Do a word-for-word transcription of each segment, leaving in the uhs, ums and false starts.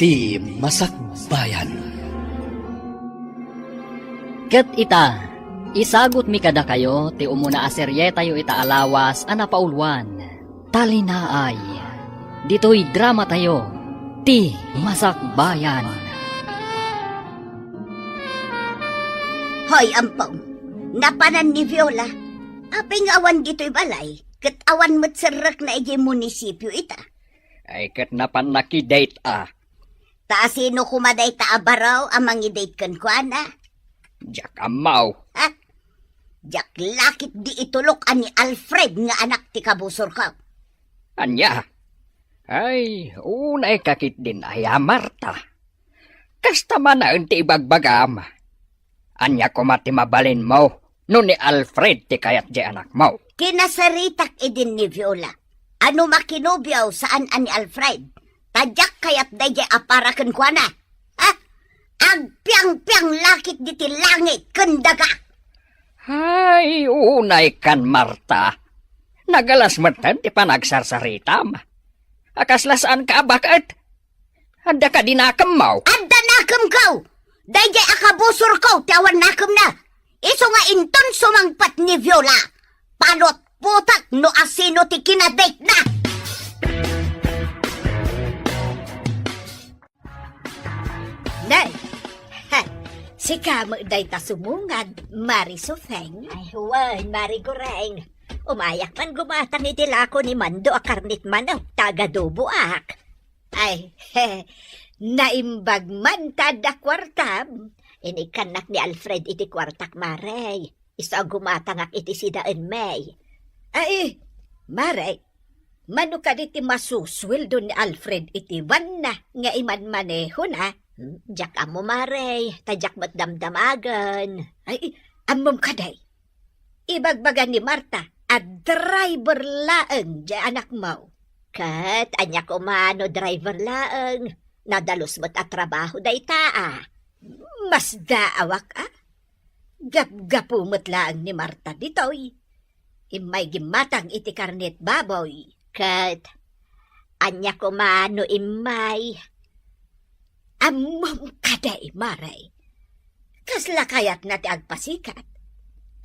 Ti Masakbayan. Ket ita, isagutmi kadakayo ti umuna a serietayo ita a lawas a napauluan, Talinaay. Ditoy dramatayo, Ti Masakbayan. Hoy, Ampong, napanan ni Viola. Apay nga awan ditoy balay, ket awan met serrekna idiay munisipio ita. Ay, ket napanna ki dayta. Ta asino koma dayta a baro a mangi-date kenkuana? Diak ammo. Ha? Diak la ketdi itulok a ni Alfred nga anak ti kabusorko. Ania? Ay, unayka ketdin aya, Marta. Kasta manen ti ibagbagam. Ania koma ti mabalinmo no ni Alfred ti kayat diay anakmo? Kinasaritak idin ni Viola a no makinobio saan a ni Alfred, ta diak kayat daydiay a para kenkuana. Ha? Agpiangpiang la ketdi ti langit ken daga. Ay, unaykan, Marta. Nagalas metten ti panagsarsaritam. A kasla saanka a baket? Adda kadi nakemmo? Adda nakemko! Daydiay a kabusorko ti awan nakemna. Isu nga inton sumangpet ni Viola, panutputak no asino ti kinadatena. Nay, ha, sika met dayta sumungad, Mari Sufeng? Ay, wen, Mari Goreng. Umayak man gumatang iti lako ni Mando a karnit manok, ta agadoboak. Ay, he, naimbag man ta adda kuartam. Inikkannak ni Alfred iti kuartak, Mare. Isu a gumatangak iti sidaen, May. Ay, Mare, mano kadi ti masusueldo ni Alfred iti vanna nga imanmanehona? Hmm, diak ammo, Mare, ta diak met damdamagen. Ay, ammom kadi? Ibagbaga ni Marta a driver laeng diay anakmo. Ket ania koma no driver laeng? Nadalus met a trabaho dayta a. Masdaawak a. Gapgapu met laeng ni Marta ditoy. Immay gimmatang iti karnit baboy. Ket ania koma no immay? Ammom kadi, Mare. Kasla kayatna ti agpasikat?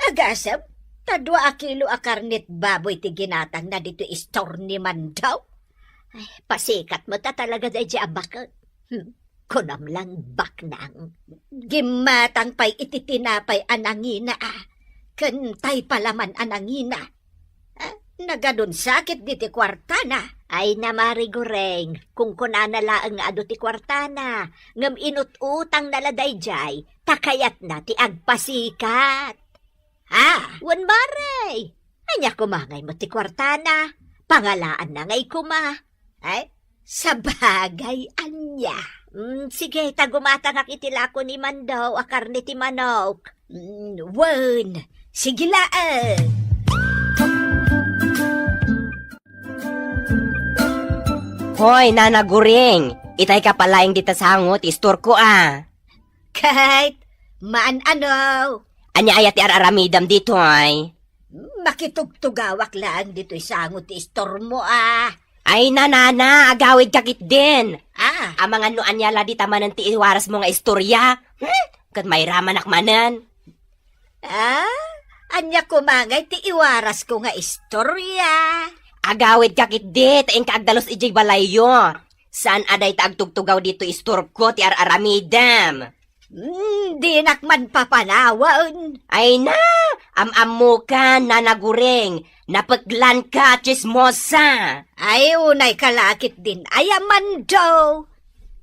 Agasem, ta dua a kilo a karnit baboy ti ginatangna ditoy istor ni Mando. Ay, pasikat met a talaga daydiay a baket. Hmm, kunam lang baknang. Gimmatang pay iti tinapay a nangina a, ken tay palaman a nangina. Ah, nagadun sakit diti kuartana. Ay na, Mari Goreng, kunkunana laeng nga adu ti kuartana, ngem inut-utangna la daydiay, ta kayatna ti agpasikat. Ah! Wen, Mare! Ania koma ngay met ti kuartana? Pangalaanna ngay koma. Ay, sabagay, ania? Mm, sige, ta gumatangak iti lako ni Mando a karne ti manok. Mm, wen, sige laeng. Hoy, Nana Guring, itay ka palaeng dita sango ti istorko a. Ket, maan-ano? Ania aya ti ar-aramidem ditoy? Makitugtugawak laeng ditoy sango ti istormo a. Ay, nanana, agawidka ketdin. Ah. Amangan no ania la dita manen ti iwarasmo nga istoria. Hmm? Ket mairamanak manen. Ah? Ania koma ngay ti iwarasko nga istoria? Agawidka ketdi, ta inka agdalus idiay balayyo. Saan a dayta agtugtugaw ditoy istorko ti ar-aramidem. Hmm, dinak man papanawen. Ay na, am-ammokan, Nana Guring, napeklanka, tsismosa. Ay, unayka la ketdin aya, Mando.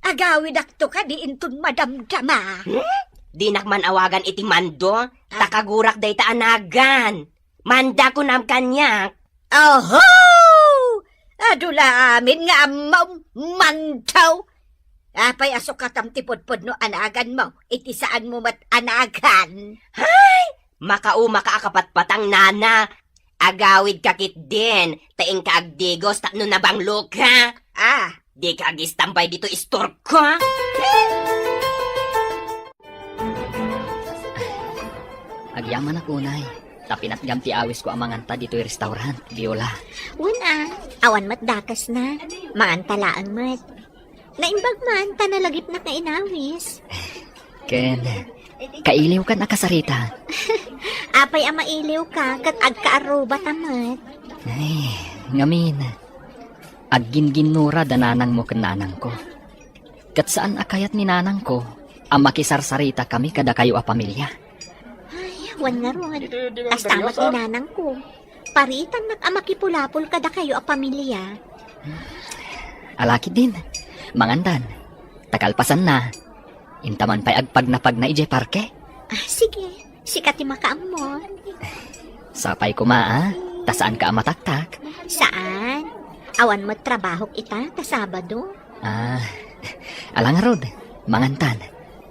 Agawidakto kadi inton madamdama. Hmm? Dinak man awagan iti Mando, ta kagurak dayta a nagan. Manda kunam kaniak. Oho! Adu la amin nga ammom, Mando. Apay a sukatam ti pudpudno a naganmo, iti saanmo met a nagan? Hay! Makaumaka a kapatpatang, nana. Agawidka ketdin, ta inka agdigos tapno nabangloka. Ah. Dika agistambay ditoy istorko. Agyamanak unay, ta pinatgam ti awisko a manganta ditoy restaurant, Viola. Wen a, awan met dakesna. Manganta laeng met. Naimbag man, ta nalagipnak nga inawis. Ken, kailiwkan a kasarita. Apay a mailiwka, ket agkaarruba ta met. Ay, ngamin, agginginnura da nanangmo ken nanangko. Ket saan a kayat ni nanangko a makisarsaritakami kadakayo a pamilia. Ay, wen ngarud, kasta met ni nanangko. Paritannak a makipulapol kadakayo a pamilia. Ala ketdin, mangantan. Ta kalpasanna, inta man pay agpagnapagna idiay parke. Ah, sige. Sika ti makaammo. Sapay koma, a, ta saanka a mataktak. Saan? Awan met trabahok ita ta Sabado. Ah, ala ngarud, mangantan.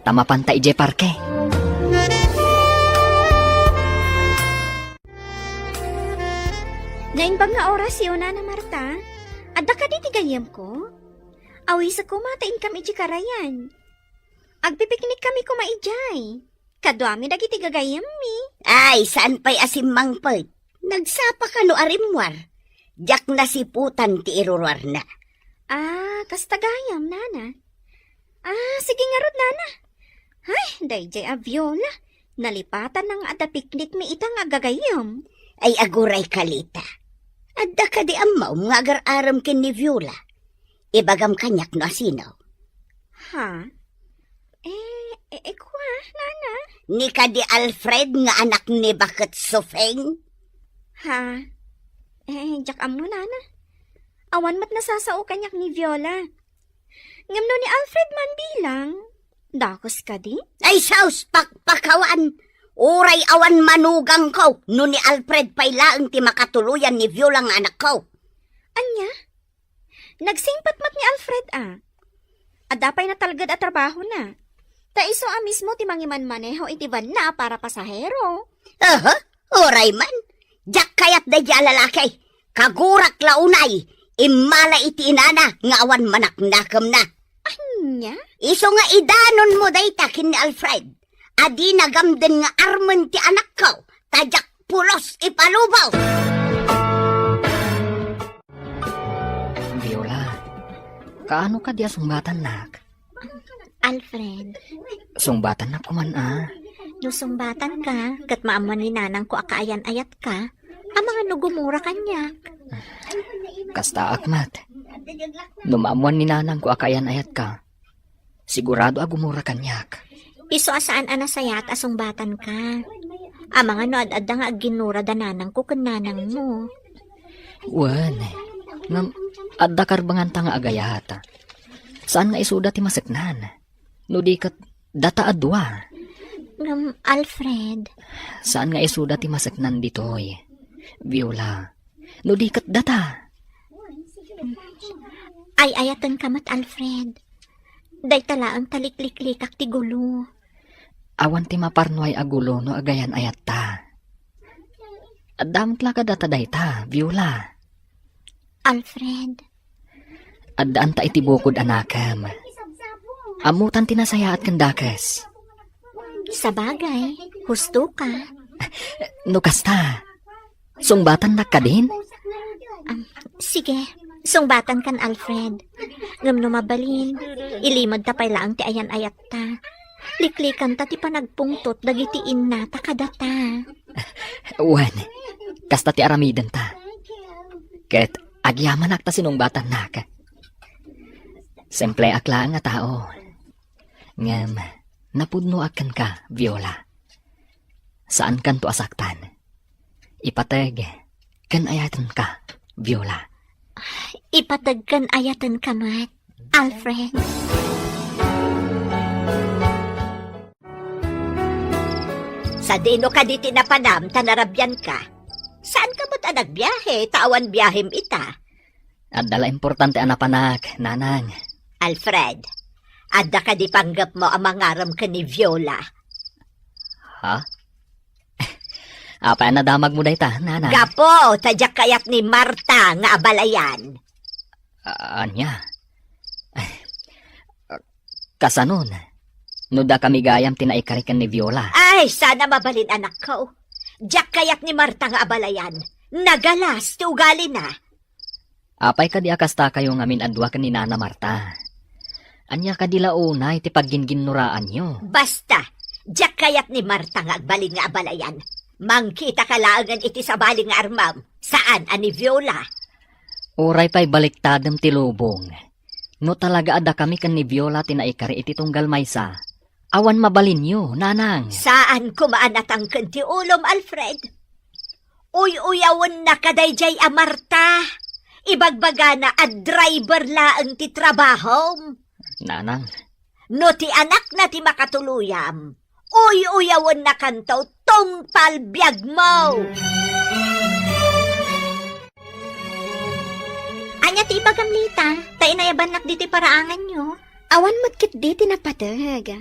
Ta mapanta idiay parke. Naimbag nga orasyo, Nana Marta. Adda kadi ti gayyemko? Awisekko mata inkam idiay karayan. Agpipiknikkami koma idiay. Kaduami dagiti gagayyemmi. Ay, saan pay a simmangpet? Nagsapaka no a rimmuar. Diak nasiputan ti iruruarna. Ah, kasta gayam, Nana. Ah, sige ngarud, Nana. Ay, daydiay a Viola. Nalipatanna nga adda piknikmi ita nga gagayyem. Ay, aguray, Kalita. Adda kadi ammom nga agar-arem ken ni Viola? Ibagam kaniak no asino. Ha? Eh, eh, eh, kua, Nana? Ni kadi Alfred nga anak ni Baket Sufeng? Ha? Eh, diak ammo, Nana. Awan met nasasao kaniak ni Viola. Ngem no ni Alfred man bilang, dakes kadi? Ay, sus, pakpakawan! Uray awan manugangko no ni Alfred pay laeng ti makatuloyan ni Viola nga anakko. Ania? Nagsingpet met ni Alfred a. Adda pay natalged a trabahona. Ta isu a mismo ti mangimanmaneho iti vanna a para pasahero. Aha, uray man. Diak kayat daydiay a lalaki. Kagurak la unay, immala iti inana nga awan manaknakemna. Ania? Isu nga idanonmo dayta ken ni Alfred. A dina gamden nga armen ti anakko, ta diak pulos ipalubo. Viola, kaano kadi a sungbatannak? Alfred. Sungbatannak koman a. No sungbatanka, ket maammuan ni nanangko a kaayan-ayatka, amangan no gumura kaniak. Kastaak met. No maammuan ni nanangko a kaayan-ayatka, sigurado a gumura kaniak. Isu a saan a nasayaat a sungbatanka. Amangan no ad-adda nga agginnura da nanangko ken nanangmo. Wen, ngem adda karbenganta nga agayat. Saan nga isuda ti maseknan. No di ket data a dua. Ngem, Alfred. Saan nga isuda ti maseknan ditoy, Viola. No di ket data. Ay-ayatenka met, Alfred. Dayta laeng ta likliklikak ti gulo. Awan ti maparnuay a gulo no agayan-ayatta. Adda met la kadata dayta, Viola. Alfred. Addaanta iti bukod a nakem. Ammotan ti nasayaat ken dakes. Sabagay, husto ka. No kasta, sungbatannak kadin? Am, sige, sungbatankan, Alfred. Ngem no mabalin, ilimedta pay laeng ti ayan-ayatta. Liklikanta ti panagpungtot dagiti innata kadata. Wen, kasta ti aramidenta. Ket agyamanak ta sinungbatannak. Simpleak laeng a tao. Ngem napudnoak kenka, Viola. Saankanto a saktan. Ipateg ken ayatenka, Viola. Ipateg ken ayatenka met, Alfred. Sadino kadi ti napanam ta narabianka? Saanka met a nagbiahe ta awan biahem ita? Adda la importante a napanak, nanang. Alfred, adda kadi panggepmo a mangarem ken ni Viola? Ha? Apay a nadamagmo dayta, nanang? Gapu ta diak kayat ni Marta nga abalayan. A-, ania? Kasanon, no dakami gayam ti naikari ken ni Viola? Ay, sana mabalin, anakko. Diak kayat ni Marta nga abalayan. Nagalas ti ugalina. Apay kadi a kastakayo ngamin a dua ken ni Nana Marta? Ania kadi la unay ti pagginginnoraanyo? Basta, diak kayat ni Marta nga agbalin nga abalayan. Mangkitaka laengen iti sabali nga armam, saan a ni Viola. Uray pay baliktadem ti lubong. No talaga a dakami ken ni Viola ti naikari iti tunggal maysa, awan mabalinyo, nanang. Saan koma a natangken ti ulom, Alfred. Uy-uyawenna kadaydiay a Marta. Ibagbagana a driver laeng ti trabahom. Nanang. No ti anakna ti makatuluyam, uy-uyawennakanto tungpal biagmo. Ania ti ibagam, Lita? Ta inayabannak ditoy paraanganyo. Awan met ketdi ti napateg.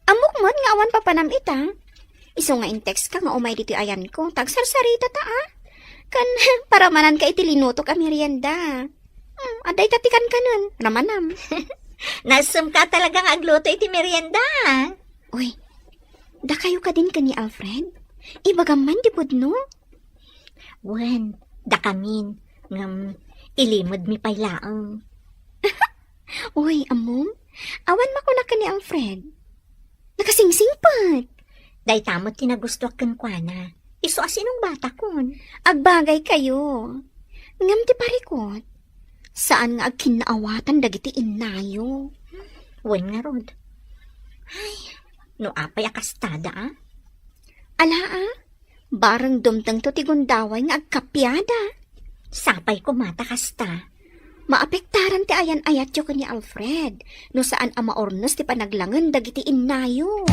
Ammok met nga awan papanam ita. Isu nga in-text ka nga umay ditoy ayanko, ta agsarsarita ta, a. Ken paramananka iti linutok a merienda. Hmm, adda ita ti kankanen, ramanam. Nasemka talaga nga agluto iti merienda. Uy, dakayo kadin ken ni Alfred? Ibagam man ti pudno? Wen, dakamin, ngem ilimedmi pay laeng. Uy, ammom, awan makunak ken ni Alfred. Nakasingsingpet. Dayta met ti nagustuak kenkuana. Isu a sinungbatakon. Agbagaykayo. Ngem ti parikut, saan nga agkinnaawatan dagiti innayo. Wen ngarud. Ay, no apay a kastada, a? Ala, a? Bareng dumtengto ti gundaway nga agkapiada. Sapay koma ta kasta. Maapektaran ti ayan-ayatyo ken ni Alfred no saan a maurnos ti panaglangen dagiti innayo.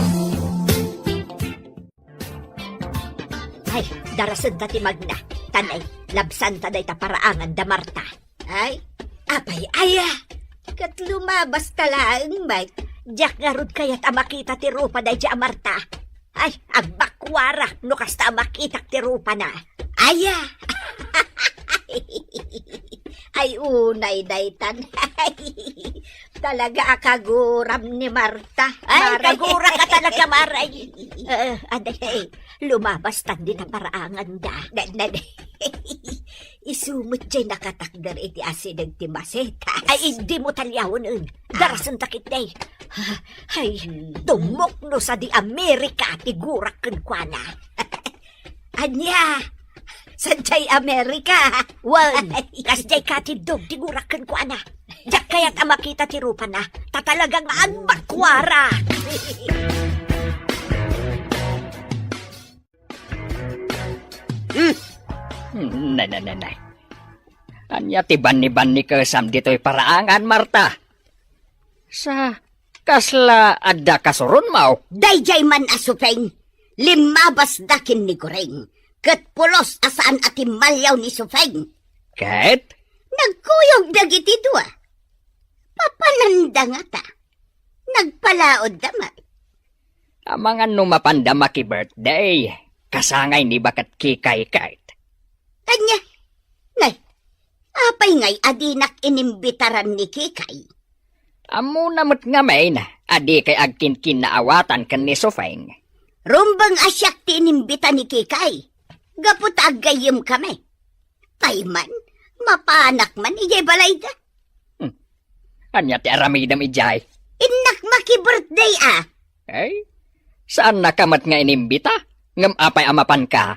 Ay, darasenta ti magna. Tanay, labsanta dayta paraangan da Marta. Ay, apay aya? Ket lumabasta laeng met. Diak ngarud kayat a makita ti rupa daydiay a Marta. Ay, agbakuarak no kasta a makitak ti rupana. Aya! Ay, unay daytan. Talaga a kaguram ni Marta. Ay, Maray. Kagurak ka talaga, Maray. Eh, aday, lumabastan dita paraangan da. Na, na, Isu met diay nakatakder iti asideg ti masetas. Ay, dimo taliawen. Ah. Darasentak itay. Ay, hmm. Tumok no sadi Amerika ti gurak kenkuana. Ania? Sadiay Amerika? Wen, ay, kasdiay katindog ti gurak kenkuana. Diak kayat a makita ti rupana, ta talaga nga agbakuara. Hmm. Nay, nay, nay, nay. Ania ti banni-bannikesam ditoy paraangan, Marta? Sa, kasla adda kasuronmo? Daydiay man a Supeng, limmabasda ken ni Goreng, ket pulos a saan a timmalliaw ni Supeng. Ket? Nagkuyog dagiti dua. Papananda ngata. Nagpalaodda met. Amangan no mapanda maki-birthday, kasangay ni baket Kikay ket. Ania? Nay, apay ngay a dinak inimbitaran ni Kikay? Ammona met ngamin a dikay agkinkinnaawatan ken ni Sofeng. Rumbeng a siak ti inimbita ni Kikay, gapu ta aggayyemkami. Pay man, mapanak man idiay balayda. Hmm. Ania ti aramidem idiay? Innak maki-birthday, a. Ay, saannaka met nga inimbita, ngem apay a mapanka?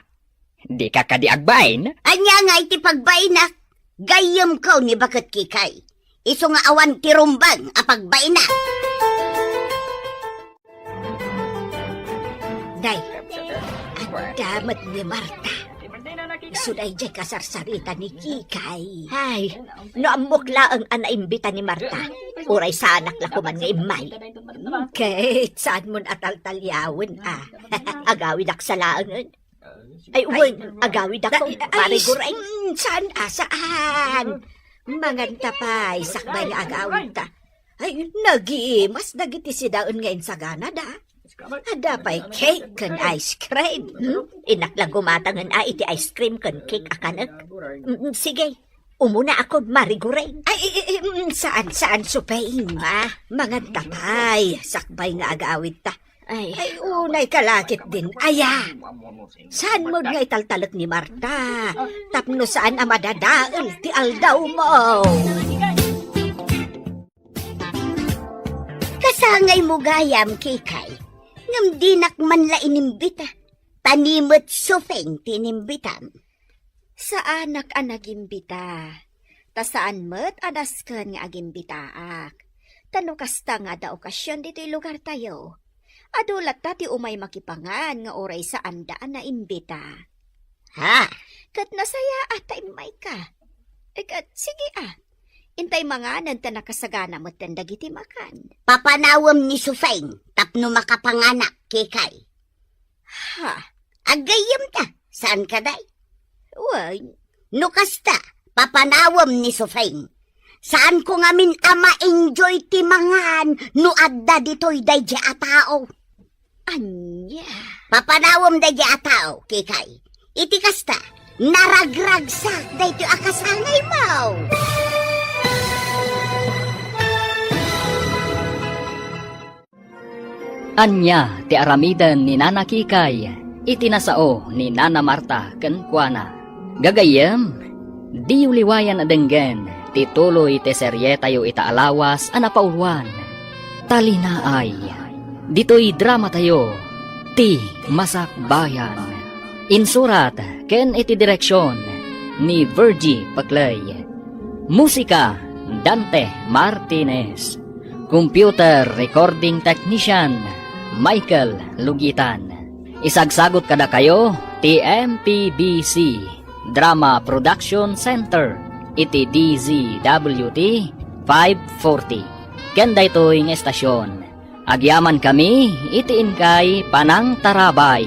Dika kadi agbain? Ania ngay ti pagbainak? Gayyemko ni baket Kikay. Isu nga awan ti rumbeng a pagbainak. Nay, adda met ni Marta. Isu daydiay kasarsarita ni Kikay. Ay, no ammok laeng a naimbita ni Marta, uray saanak la koman nga immay. Ket saanmon a taltaliawen, a. Agawidak sa laengen. Ay, wen, agawidakon, ay, Mare Goreng. Mm, saan, a, saan? Manganta pay, sakbay nga agawidta. Ay, nagimas dagiti sidaen nga insaganada. Adda pay cake ken ice cream. Hmm? Innak la gumatangen a iti ice cream ken cake a kanek. Mm, sige, umunaakon, Mare Goreng. Ay, i-, i-, mm, saan, saan, Supeng? Ah, manganta pay, sakbay nga agawidta. Ay. Ay, unay kalakit din, aya. Saanmo nga italtalek ni Marta, tapno saan a madadael ti aldawmo. Ngay mo gayam, Kikay, ngem dinak man la inimbita. Ta ni met Sufing ti inimbitam. Saanak a nagimbita, ta saan met a nasken nga agimbitaak. Ta no kasta nga adda okasion ditoy lugartayo, adu latta ti umay makipangan nga uray saanda a naimbita. Ha? Ket nasayaat ta immayka. E ket, sige a. Intay manganen ta nakasagana metten dagiti makan. Papanawem ni Sufing tapno makapanganak, Kikay. Ha? Aggayyemta, saan kadi? Wen. No kasta, papanawem ni Sufing. Saanko ngamin a ma-enjoy ti mangan no adda ditoy daydi a tao. Ania? Papanawem daydi a tao, Kikay. Iti kasta, naragragsak daytoy a kasangaymo. Ania ti aramiden ni Nana Kikay iti nasao ni Nana Marta kenkuana? Gagayyem, diyo liwayan a denggen ti tuloy ti serietayo ita a lawas a napauluan, Talinaay. Ditoy dramatayo, Ti Masakbayan. Insurat ken iti direksion ni Virgie Paclay. Musika, Dante Martinez. Computer recording technician, Michael Lugitan. Isagsagut kadakayo ti M P B C Drama Production Center iti D Z W T five forty. Ken daytoy nga estasion, agyamankami iti inkay panangtarabay.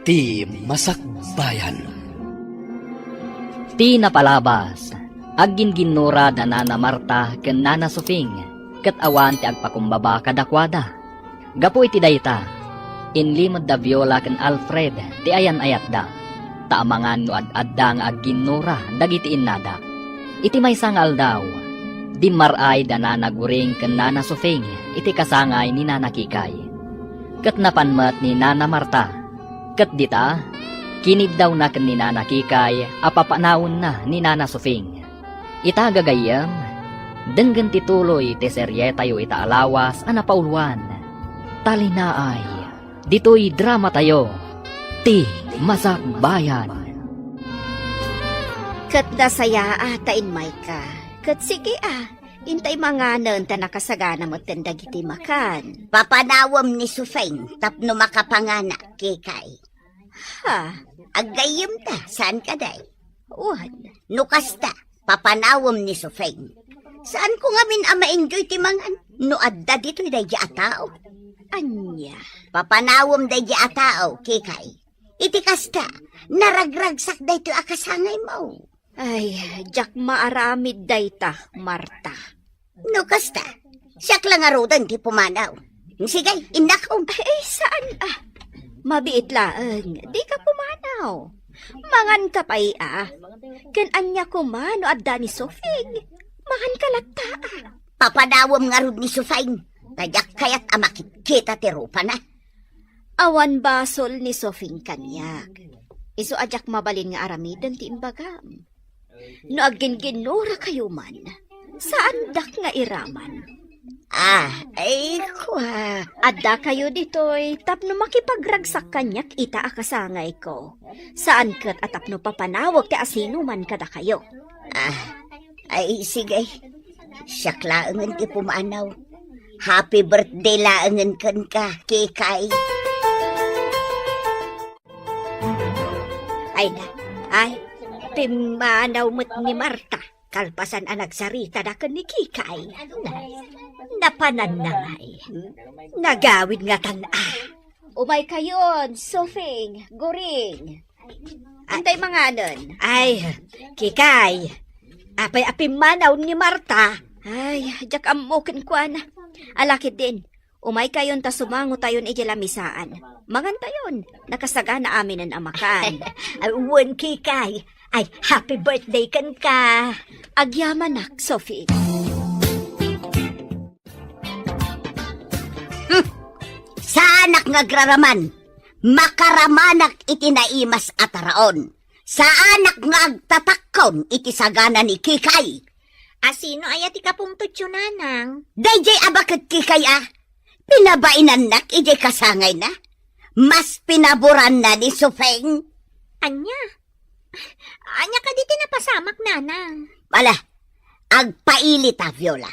Ti Masakbayan. Ti napalabas, agginginnura da Nana Marta ken Nana Sufing, ket awan ti agpakumbaba kadakuada. Gapu iti dayta, inlimed da Viola ken Alfred ti ayan-ayatda, ta amangan no ad-adda nga agginnura dagiti innada. Iti maysa nga aldaw, dimmar-ay da Nana Guring ken Nana Sufing iti kasangay ni Nana Kikay. Ket napan met ni Nana Marta, ket dita, kiniddawna ken ni Nana Kikay a papanawenna ni Nana Sufing. Ita gagayyem, denggen ti tuloy ti serietayo ita a lawas a napauluan, Talinaay. Ditoy dramatayo, Ti Masakbayan. Ket nasayaat ta immayka. Ket sige a, intay manganen ta nakasagana metten dagiti makan. Papanawem ni Sufing tapno makapanganak, Kikay. Ha? Aggayyemta, saan kadi? Wen. No kasta, papanawem ni Sufing. Saanko ngamin a ma-enjoy ti mangan no adda ditoy daydi a tao? Ania? Papanawem daydi a tao, Kikay. Iti kasta, naragragsak daytoy a kasangaymo. Ay, diak maaramid dayta, Marta. No kasta, siak la ngaruden ti pumanaw. Sige, innak. Ay, saan a? Mabiit laeng, dika pumanaw. Manganka pay a. Ken ania koma no adda ni Sufing? Manganka latta a. Papanawem ngarud ni Sufing. Ta diak kayat a makitkita ti rupana. Awan basol ni Sufing kaniak. Isu a diak mabalin nga aramiden ti imbagam. No agginginnurakayo man, saandak nga iraman. Ah, ay, kua. Addakayo ditoy tapno makipagragsak kaniak ita a kasangayko. Saan ket a tapno papanawek ti asinoman kadakayo. Ah, ay, sige. Siak laengen ti pumanaw. Happy birthday laengen kenka, Kikay. Ay na, ay, pimmanaw met ni Marta, kalpasan a nagsaritada ken ni Kikay. Na, napananna ngay. Nagawid ngatan a. Umaykayon, Sufing, Guring. Ah. Intay manganen. Ay, Kikay. Apay a pimmanaw ni Marta? Ay, diak ammo kenkuana. Ala ketdin, umaykayon ta sumangotayon idiay lamisaan. Mangantayon, nakasagana aminen a makan. Ay, wen, Kikay. Ay, happy birthday kenka. Agyamanak, Sophie. Hmm. Saanak nga agraraman. Makaramanak iti naimas a taraon. Saanak nga agtatakkon iti sagana ni Kikay. Asino aya ti kapungtotyo, Nanang? Daydiay a baket Kikay a. Pinabainannak idiay kasangayna. Mas pinaboranna ni Sofeng. Ania? Ania kadi ti napasamak, Nanang? Ala, agpailita, Viola.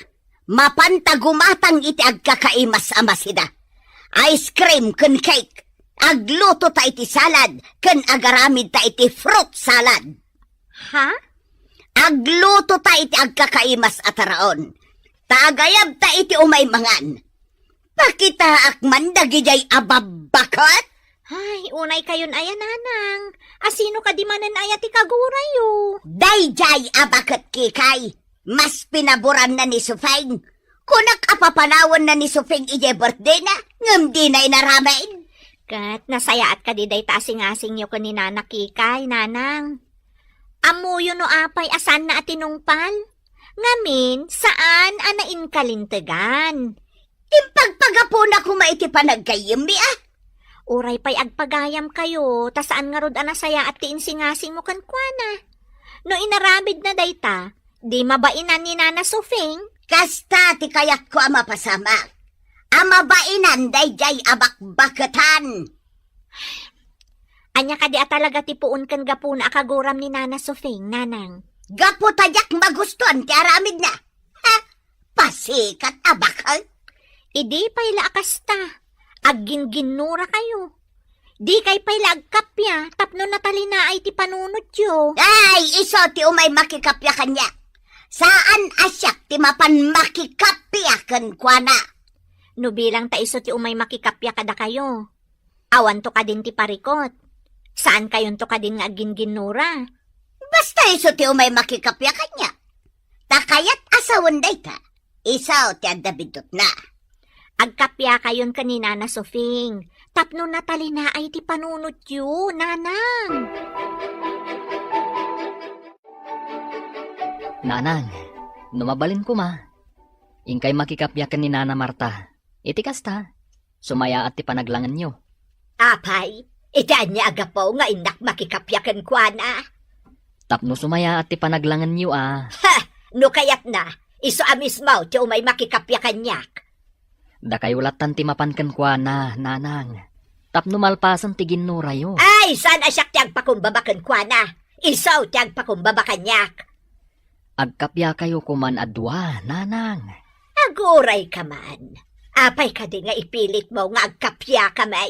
Mapanta gumatang iti agkakaimas a masida. Ice cream ken cake. Aglutota iti salad ken agaramidta iti fruit salad. Ha? Aglutota iti agkakaimas a taraon. Ta agayabta iti umay mangan. Pakitaak man dagidiay a babbaket. Ay, unaykayon aya, Nanang. Asino kadi manen aya ti kagurayo? Daydiay a baket Kikay. Mas pinaboranna ni Sofeng. Kunak a papanawanna ni Sofeng idiay birthdayna, ngem dina inaramid. Ket nasayaat kadi dayta a singasingyo ken ni Nana Kikay, Nanang. Ammoyo no apay a saanna a tinungpal? Ngamin, saan a nainkalintegan. Impagpagapuna koma iti panaggayyemmi, a? Uray pay agpagayamkayo, ta saan ngarud a nasayaat ti insingasingmo kenkuana. No inaramidna dayta, di mabainan ni Nana Sofeng? Kasta ti kayatko a mapasamak. A mabainan daydiay a bakbaketan. Ania kadi a talaga ti puon ken gapuna a kaguram ni Nana Sofeng, Nanang? Gapu ta diak magustuan ti aramidna. Ha? Pasikat a baket? Idi pay la a kasta, aggingginnurakayo. Dikay pay la agkappia tapno natalinaay ti panunotyo. Ay, isu ti umay makikappia kaniak. Saan a siak ti mapan makikappia kenkuana. No bilang ta isu ti umay makikappia kadakayo, awanto kadin ti parikot. Saankayonto kadin nga aggingginnura. Basta isu ti umay makikappia kaniak. Ta kayat a sawen dayta, isu ti adda biddutna. Agkappiakayon ken ni Nana Sofing, tapno natalinaay ti panunotyo, Nanang. Nanang, no mabalin koma, inkay makikappia ken ni Nana Marta. Iti kasta, sumayaat ti panaglangenyo. Apay, iti ania a gapu nga innak makikappia kenkuana? Tapno sumayaat ti panaglangenyo a. Ha! No kayatna, isu a mismo ti umay makikappia kaniak. Dakayo lattan ti mapan kenkuana, Nanang. Tapno malpasen ti ginnurayo. Ay, saan a siak ti agpakumbaba kenkuana? Isu ti agpakumbaba kaniak. Agkappiakayo koman a dua, Nanang. Agurayka man. Apay kadi nga ipilitmo nga agkappiakami?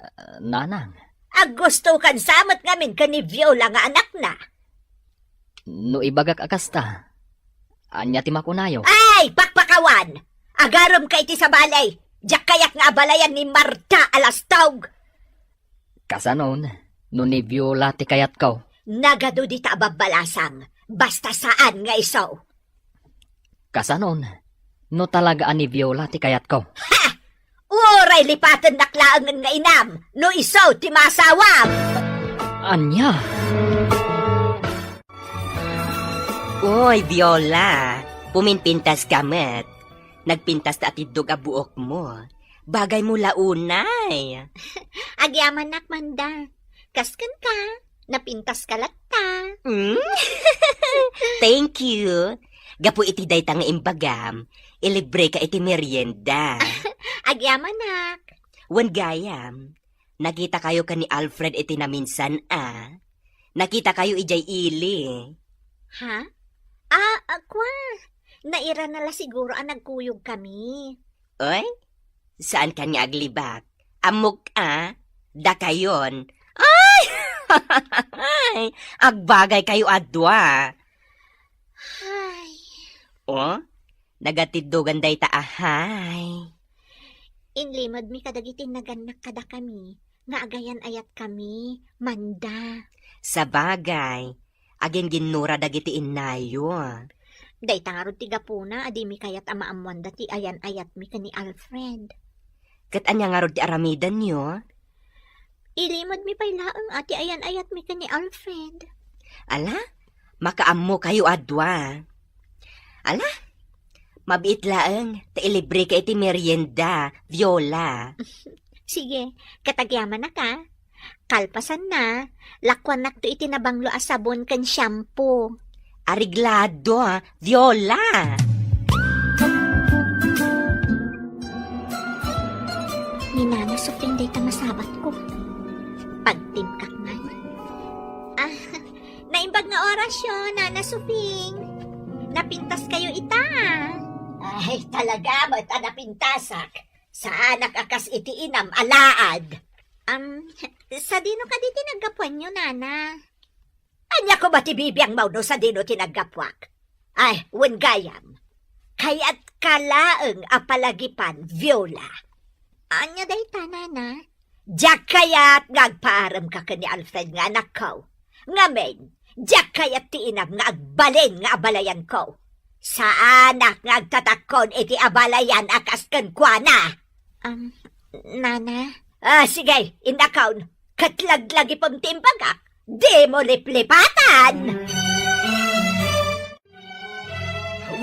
Ah, Nanang. Aggustokan sa met ngamin ken ni Viola nga anakna. No ibagak a kasta, ania ti makunayo? Ay, pakpakawan! Agaremka iti sabali! Diak kayat nga abalayan ni Marta a lastog! Kasanon, no ni Viola ti kayatko? Nagadu dita a babbalasang, basta saan nga isu. Kasanon, no talaga a ni Viola ti kayatko? Ha! Uray lipatennak laengen nga inam no isu ti maasawam! Ania? Uy, Viola, puminpintaska met. Nagpintaska a tiddog a buokmo. Bagaymo la unay. Agyamanak, Manda. Kas kenka, napintaska latta. Mm? Thank you. Gapu iti dayta nga imbagam, ilibreka iti merienda. Agyamanak. Wen gayam, nakitakayo ken ni Alfred iti naminsan a. Nakitakayo idiay ili. Ha? Ah, ah, kwa. Nairana la siguro a nagkuyogkami. Oy, saan kan nga aglibak? Ammok a, dakayon. Ay! Ay! Agbagaykayo a dua. Ay. O, nagatiddogan dayta a hay. Inlimedmi kadagiti nagannak kadakami nga agayan-ayatkami, Manda. Sabagay, agingginnura dagiti innayo. Dayta ngarud ti gapuna a dimi kayat a maammoanda ti ayan-ayatmi ken ni Alfred. Ket ania ngarud ti aramidenyo? Ilimedmi pay laeng a ti ayan-ayatmi ken ni Alfred. Ala, makaammokayo a dua. Ala, mabiit laeng ta ilibreka iti merienda, Viola. Sige, ket agyamanak a. Kalpasanna, lakuannakto iti nabanglo a sabon ken shampoo. Areglado, a, Viola! Ni Nana Sofing dayta masabatko. Pagtimkak man. Ah, naimbag nga orasyo, Nana Sofing. Napintaskayo ita. Ay, talaga met a napintasak. Saanak a kas iti inam a laad. Am, sadino kadi ti naggapuanyo, Nana? Ania koma ti bibiangmo no sadino ti naggapuak? Ay, wen gayam. Kayatka laeng a palagipan, Viola. Ania dayta, Nana? Diak kayat nga agpaaremka ken ni Alfred nga anakko. Ngamin, diak kayat ti inam nga agbalin nga abalayanko. Saanak nga agtatakkon iti abalayan a kas kenkuana. Um, Nana? Ah, sige, innakon. Ket laglagipem ti imbagak. Dimo liplipatan!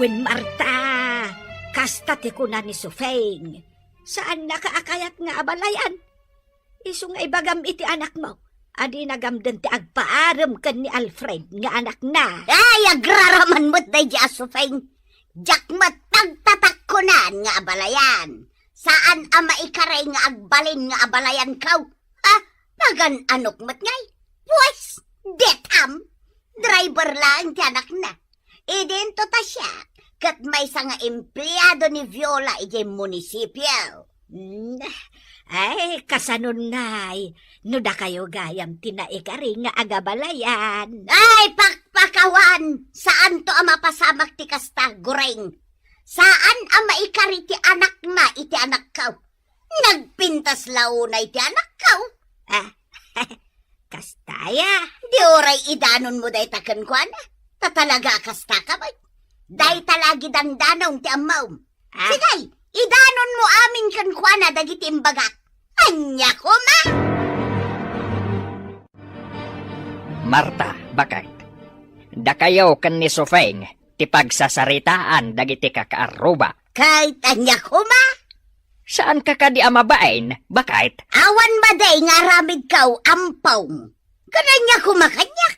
Wen, Marta, kasta ti kuna ni Sufeng. Saannaka a kayat nga abalayan. Isu nga ibagam iti anakmo a dina gamden ti agpaarem ken ni Alfred nga anakna. Ay, agraraman met daydi a Sufeng. Diak met pagtatakkonan nga abalayan. Saan a maikari nga agbalin nga abalayanko. Ha? Pagan-anok met ngay? Pues, detam! Driver laeng ti anakna. Idinto ta siak, ket maysa nga empleado ni Viola idiay munisipio. Hmm. Ay, kasanonay, no dakayo gayam ti naikari nga agabalayan. Ay, pakpakawan! Saanto a mapasamak ti kasta, Goreng. Saan a maikari ti anakna iti anakko. Nagpintas la unay ti anakko. Ah, kasta aya. Di uray idanonmo dayta kenkuana. Ta talaga a kastaka met. Dayta la gidandanom ti ammom. Ah. Sige, idanonmo amin kenkuana dagiti imbagak. Ania koma? Marta, baket. Dakayo ken ni Sufeng ti pagsasaritaan dagiti kakaarruba. Ket ania koma? Saanka kadi a mabain, baket? Awan madi nga aramidko, Ampong. Ket ania koma kaniak?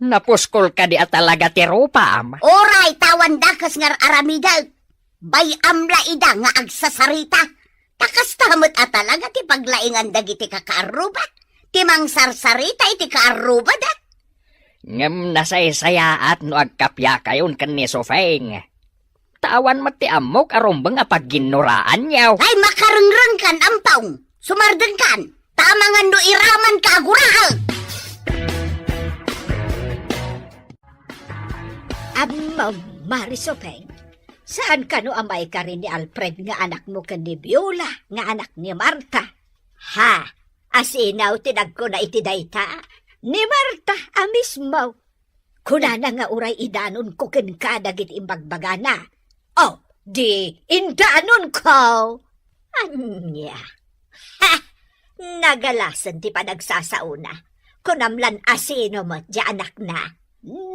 Napuskol kadi a talaga ti rupam? Uray, ta awan dakes nga ar-aramidek. Bay-am la ida nga agsasarita. Ta kasta met a talaga ti paglaingan dagiti kakaarruba. Ti mangsarsarita iti kaarrubada. Ngem nasaysayaat no agkapiakayon ken ni Sufeng. Ta awan met ti ammok a rumbeng a pagginnoraanyo. Ay, makarengrengkan, Ampong! Sumardengkan! Ta amangan no iramanka a guraek! Ammom, Mari Sufeng, saan kano a maikari ni Alfred nga anakmo ken ni Viola nga anak ni Marta? Ha? Asino ti nagkuna iti dayta? Ni Marta a mismo. Kunana nga uray idanonko kenka dagiti imbagbagana. O, di indanonko. Ania? Ha! Nagalasen ti panagsasaona. Kunam lan asino met diay anakna?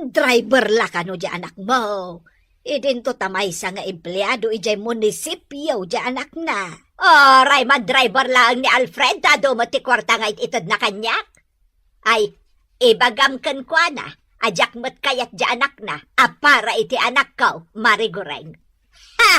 Driver la kano diay anakmo. Idinto ta maysa nga empleado idiay munisipio diay anakna. Uray, madriver laeng ni Alfred, ta adu met ti kuarta nga it-itedna kaniak. Ay, ibagam kenkuana a diak met kayat diay anakna a para iti anakko, Mari Goreng. Ha!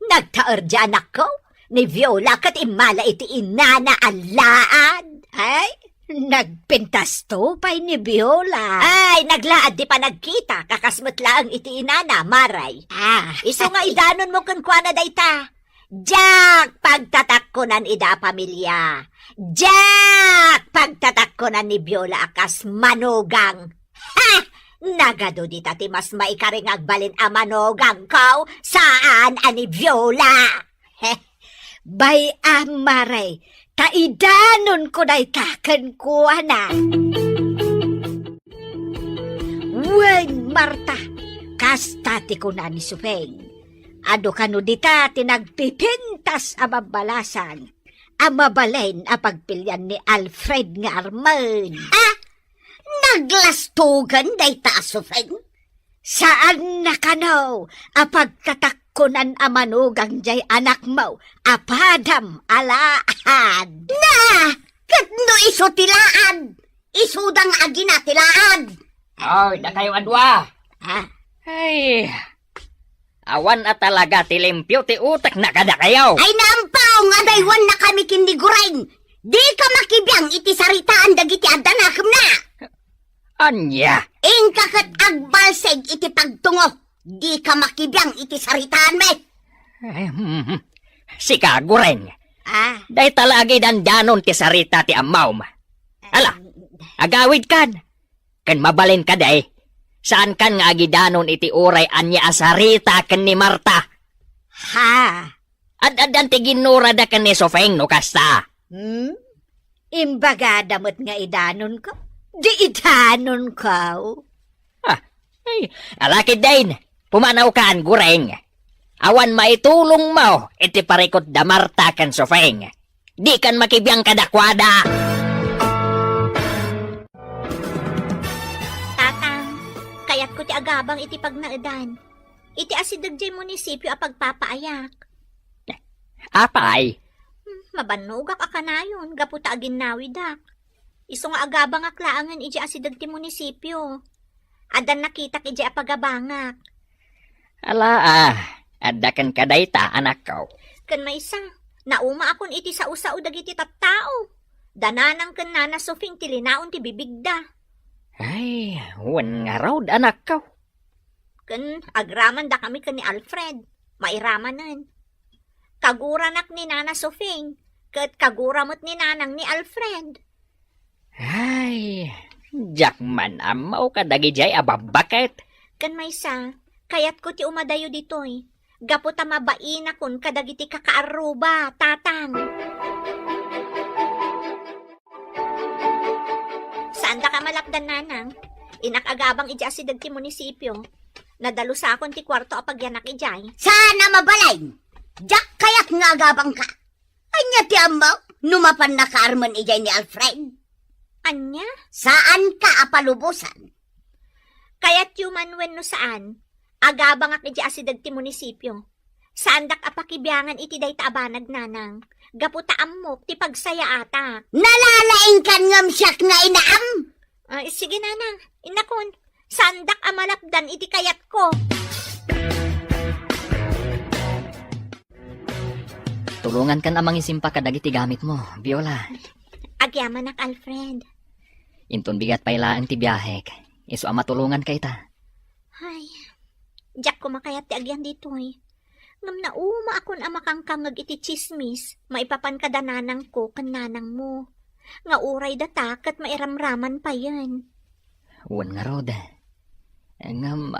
Nagtaer diay anakko ni Viola ket immala iti inana a laad. Ay, nagpintasto pay ni Viola. Ay, naglaad ti panagkita, kakas met laeng iti inana, Mari. Ah. Isu nga idanonmo kenkuana dayta. Diak pagtatakkonan ida a pamilia. Diak pagtatakkonan ni Viola a kas manugang. Ha! Nagadu dita ti mas maikari nga agbalin a manugangko, saan a ni Viola. He. Bay-am, Mari, ta idanonko dayta kenkuana. Wen, Marta, kasta ti kuna ni Sufeng. Adu kano dita ti nagpipintas a babbalasan a mabalin a pagpilian ni Alfred nga armen. Ah! Aglastogan dayta a Sofeng. Saanna kano a pagtatakkonan a manugang jay anakmo a padam a laad. Na! Ket no isu ti laad, isuda nga agina ti laad. Oy, dakayo a dua. Ah. Ay, awan a talaga ti limpio ti utekna kadakayo. Ay, naampaw nga adaywannakami ken ni Gureng. Dika makibiang iti saritaan dagiti adda nakemna. Ania? Inka ket agbalsig iti pagtungo. Dika makibiang iti saritaanmi. Ahem. Sika, Gureng. Ah? Dayta la agidandanon ti sarita ti ammom. Ala, agawidkan. Ken mabalin kadi, saankan nga agidanon iti uray ania a sarita ken ni Marta. Ha? Ad-addan ti ginnurada ken ni Sofeng no kasta. Hmm? Imbagada met nga idanonko? Di idanonko. Ah, ay, ala ketdin, pumanawkan, Gureng. Awan maitulongmo iti parikut da Marta ken Sofeng. Dikan makibiang kadakuada. Tatang, kayatko ti agabang iti pagnaedan. Iti asideg jay munisipio a pagpapaayak. Apay? Hmm, mabannogak a kanayon gapu ta aginnawidak. Isu nga agabangak laengen idiay asideg ti munisipio. Addan nakitak idiay a pagabangak. Ala, ah, adda kenka dayta, anakko. Ken maysa, naumaakon iti sao-sao dagiti tattao. Da Nanang ken Nana Sofing ti linaon ti bibigda. Ay, wen ngarud, anakko. Ken agramandakami ken ni Alfred, mairamanen. Kaguranak ni Nana Sofing, ket kagura met ni Nanang ni Alfred. Ay, diak man ammo kadagidiay a babbaket. Ken maysa, kayatko ti umadayo ditoy, gapu ta mabainakon kadagiti kakaarruba, Tatang. Saandak a malapdan, Nanang. Innak agabang idiay asideg ti munisipio. Nadalusakon ti kuarto a pagyanak idiay. Saan a mabalin? Diak kayat nga agabangka. Ania ti ammok no mapan nakaarmen idiay ni Alfred? Ania? Saanka a palubosan. Kayatyo man wenno saan, agabangak idiay asideg ti munisipio. Saandak a pakibiangan iti dayta a banag, Nanang, gapu ta ammok ti pagsayaatak. Nalalaingkan ngem siak nga inaam? Ay, sige, Nanang. Innakon, saandak a malapdan iti kayatko. Tulongankan a mangisimpa kadagiti gamitmo, Viola. Agyamanak, Alfred. Inton bigat pay laeng ti biahek, isu a matulonganka ita. Ay, diak koma kayat ti agyan ditoy. Ngem naumaakon a makangkangngeg iti tsismis maipapan kada nanangko ken nanangmo, nga uray data ket mairamraman payen. Wen ngarud. Ngem,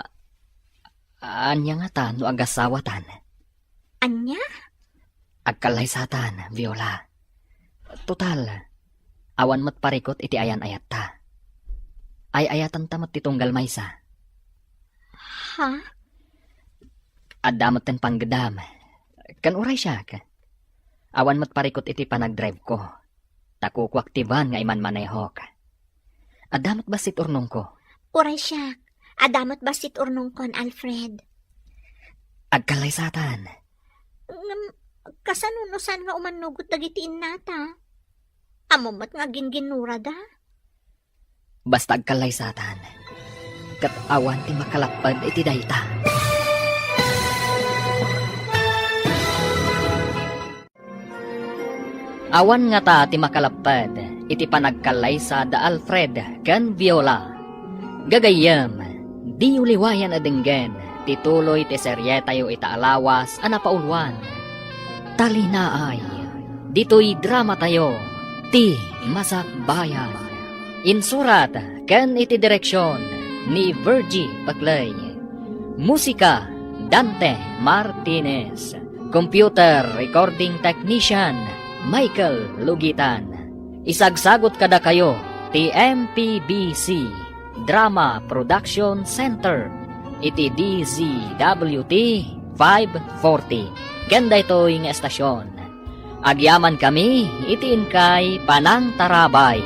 ania ngata no agasawatan? Ania? Agkallaysatan, Viola. Total, awan met parikut iti ayan-ayatta. Ay-ayatanta met ti tunggal maysa. Ha? Adda met ti panggedam. Ken uray siak, awan met parikut iti panagdriveko. Ta kukuak ti van nga imanmanehok. Adda met bassit urnongko. Uray siak, adda met bassit urnongkon, Alfred. Agkallaysatan. Ngem, kasano no saan nga umannugot dagiti innata? Ammom met nga agingginnurada? Basta agkallaysatan. Ket awan ti makalapped iti dayta. Awan ngata ti makalapped iti panagkallaysa da Alfred ken Viola. Gagayyem, diyo liwayan a denggen ti tuloy ti serietayo ita a lawas a napauluan. Talinaay, ditoy dramatayo, Ti Masakbayan. Insurat ken iti direksion ni Virgie Paclay. Musika, Dante Martinez. Computer Recording Technician, Michael Lugitan. Isagsagut kadakayo ti M P B C Drama Production Center iti D Z W T five forty ken daytoy nga estasion. Agyamankami iti inkay panangtarabay.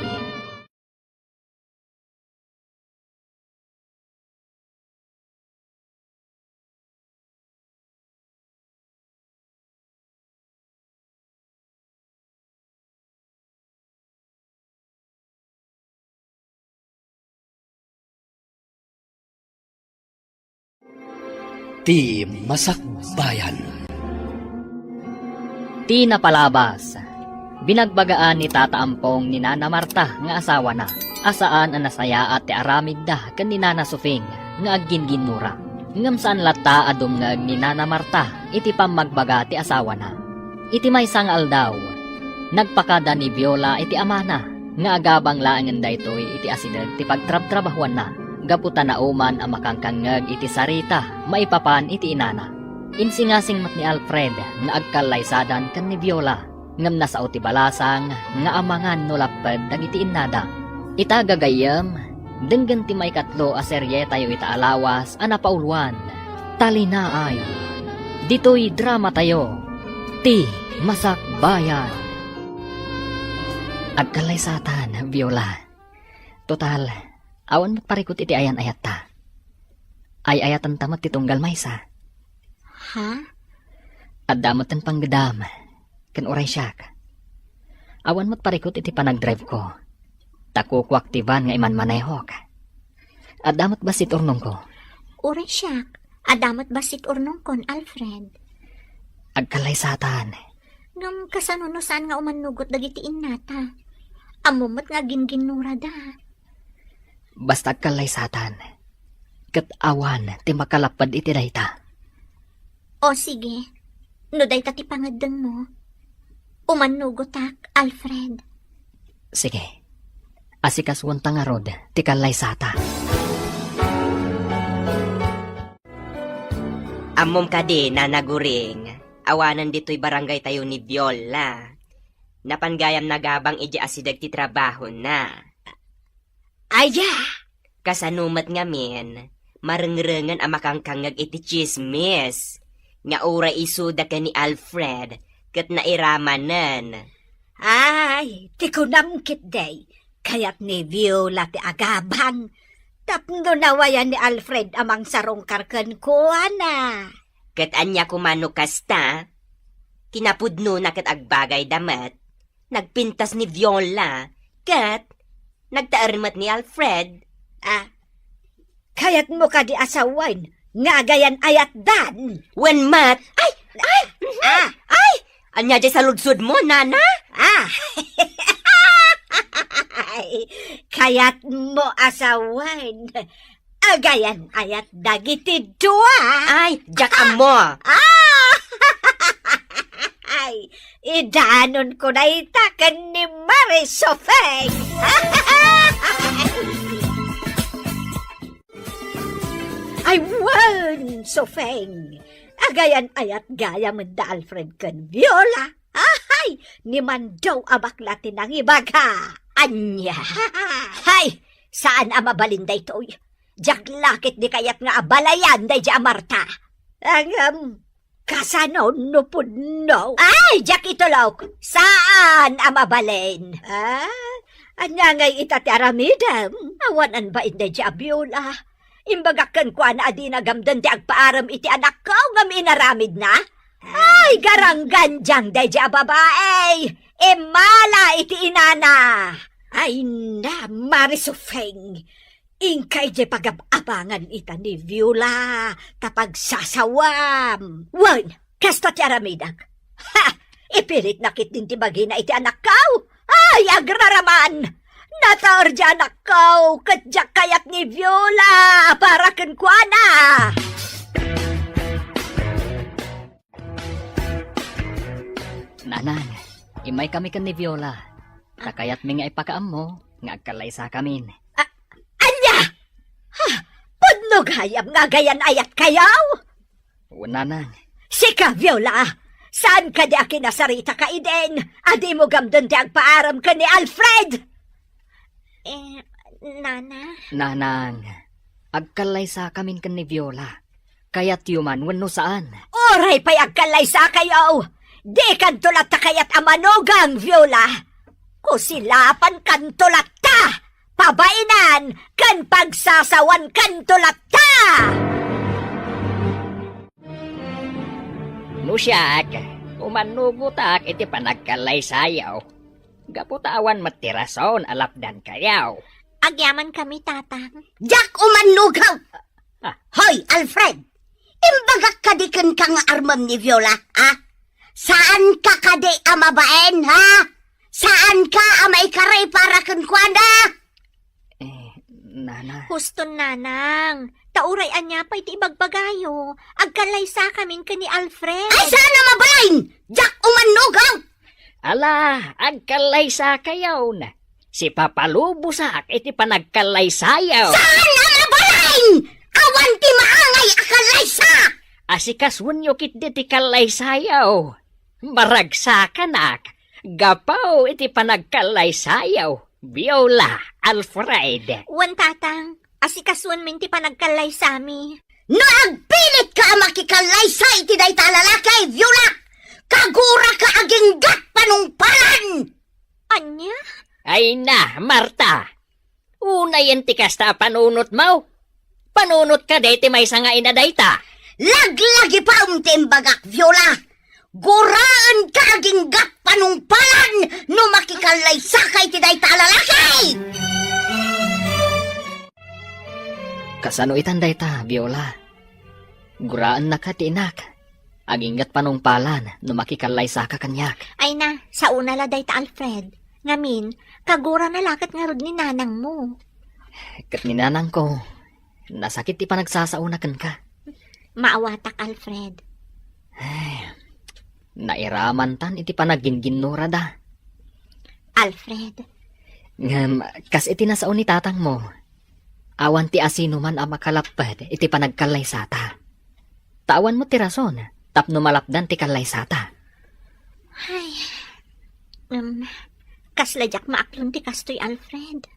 Ti Masakbayan. Ti napalabas, binagbagaan ni Tata Ampong ni Nana Marta nga asawana, a saan a nasayaat ti aramidda ken ni Nana Sufing nga aggingginnura. Ngem saan latta a dumngeg ni Nana Marta iti pammagbaga ti asawana. Iti maysa nga aldaw, nagpakada ni Viola iti amana nga agabang laengen daytoy iti asideg ti pagtrabtrabahuanna gapu ta nauman a makangkangngeg iti sarita maipapan iti inana. Insingasing met ni Alfred nga agkallaysadan ken ni Viola, ngem nasao ti balasang nga amangan no lapped dagiti innada. Ita gagayyem, denggen ti maikatlo a serietayo ita a lawas a napauloan, Talinaay. Ditoy dramatayo, Ti Masakbayan. Agkallaysatan, Viola. Total, awan met parikut iti ayan-ayatta. Ay-ayatanta met ti tunggal maysa. Ha? Adda met ti panggedam, ken uray siak. Awan met parikut iti panagdrive ko. Ta kukuak ti van nga imanmanehok. Adda met bassit urnongko. Uray siak, adda met bassit urnongkon, Alfred. Agkallaysatan. Ngem kasano no saan nga umannugot dagiti innata? Ammom met nga ginginnurada. Basta agkallaysatan. Ket awan ti makalapped iti dayta. O sige, no dayta ti pangeddengmo, umannugotak, Alfred. Sige. Asikasuonta ngarud ti kallaysata. Ammom kadi, Nana Guring, awanen ditoy barangaytayo ni Viola. Napan gayam nagabang idiay asideg ti trabahona. Aya! Kasano met ngamin, marengrengen a makangkangngeg iti tsismis nga uray isuda ken ni Alfred ket nairamanen. Ay, ti kunam ketdi, kayat ni Viola ti agabang tapno nawayan ni Alfred a mangsarungkar kenkuana. Ket ania koma no kasta? Kinapudnona ket agbagayda met. Nagpintas ni Viola, ket nagtaer met ni Alfred. Ah, kayatmo kadi a sawen nga agayan-ayatdan? Wen met. Ay! Ay! Ah! Ay! Ania diay saludsodmo, Nana? Ah! Ay, kayatmo a sawen. Agayan-ayat dagiti dua. Ay, diak ammo. Ah! Ay, idanonko dayta ken ni Mari Sofeng. Ay, wen, Sofeng. Agayan-ayat gayam da Alfred ken Viola. Ay, ni Mando a bakla ti nangibaga. Ania? Hay, saan a mabalin daytoy. Diak la ketdi kayat nga abalayan daydiay a Marta. Ngem, kasano no pudno? Ay, diak itulok. Saan a mabalin. Ah, ania ngay ita ti aramidem? Awan a bain daydiay a Viola. Imbagak kenkuana a dina gamden ti agpaarem iti anakko ngem inaramidna. Ay, garanggandiang daydiay a babai. Immala iti inana. Ay na, Mari Sofeng. Inka idiay pagab-abangan ita ni Viola ta pagsasawam. Wen, kasta ti aramidek. Ha! Ipiritna ketdin ti bagina iti anakko. Ay, agraraman! Nataer diay anakko, ket diak kayat ni Viola a para kenkuana. Nanang, immaykami ken ni Viola. Ta kayatmi nga ipakaammo nga agkallaysakamin. A-, ania? Ha? Pudno gayam nga agayan-ayatkayo? Wen, nanang. Sika, Viola, saan kadi a kinasarita ka idin a dimo gamden ti agpaarem ken ni Alfred? Eh, nana? Nanang, agkallaysakamin ken ni Viola. Kayatyo man wenno saan? Uray pay agkallaysakayo, dikanto latta kayat a manugang, Viola. Kusilapankanto latta, pabainan ken pagsasawankanto latta. No siak, umannugotak iti panagkallaysayo, gapu ta awan met ti rason a lapdankayo. Agyamankami, Tatang. Diak umannugaw! Ah. Hoy, Alfred! Imbagak kadi kenka nga armem ni Viola, ha? Saanka kadi a mabain, ha? Saanka a maikari para kenkuana? Eh, Nana. Huston, Nanang. Ta uray ania pay ti ibagbagayo, agkallaysakamin ken ni Alfred. Ay, saan a mabalin! Diak umannugaw! Ala, agkallaysakayon. Sipapalubosak iti panagkallaysayo. Saan a mabalin! Awan ti maangay a kallaysa! Asikasuenyo ketdi ti kallaysayo. Maragsakanak gapu iti panagkallaysayo, Viola, Alfred. Wen, Tatang, asikasuenmin ti panagkallaysami. No agpilitka a makikallaysa iti dayta a lalaki, Viola, kaguraka aginggat panungpalan! Ania? Ay na, Marta! Unayen ti kasta a panunotmo. Panunotka dayta maysa nga ina dayta. Laglagipem ti imbagak, Viola. Guraenka aginggat panungpalan no makikallaysaka iti dayta a lalaki! Kasano itan dayta, Viola? Guraennaka ti inak. Aginggat panungpalan no makikallaysaka kaniak. Ay na, saona la dayta, Alfred. Ngamin, kagurana la ket ngarud ni nanangmo. Ket ni nanangko, nasakit ti panagsasaona kenka. Maawatak, Alfred. Ay, nairamantan iti panagginginnurada. Alfred. Ngem, kas iti nasao ni tatangmo, awan ti asinoman a makalapped iti panagkallaysata. Ta awan met ti rason tapno malapdan ti kallaysata. Ay, em, kasla diak maaklon ti kastoy, Alfred.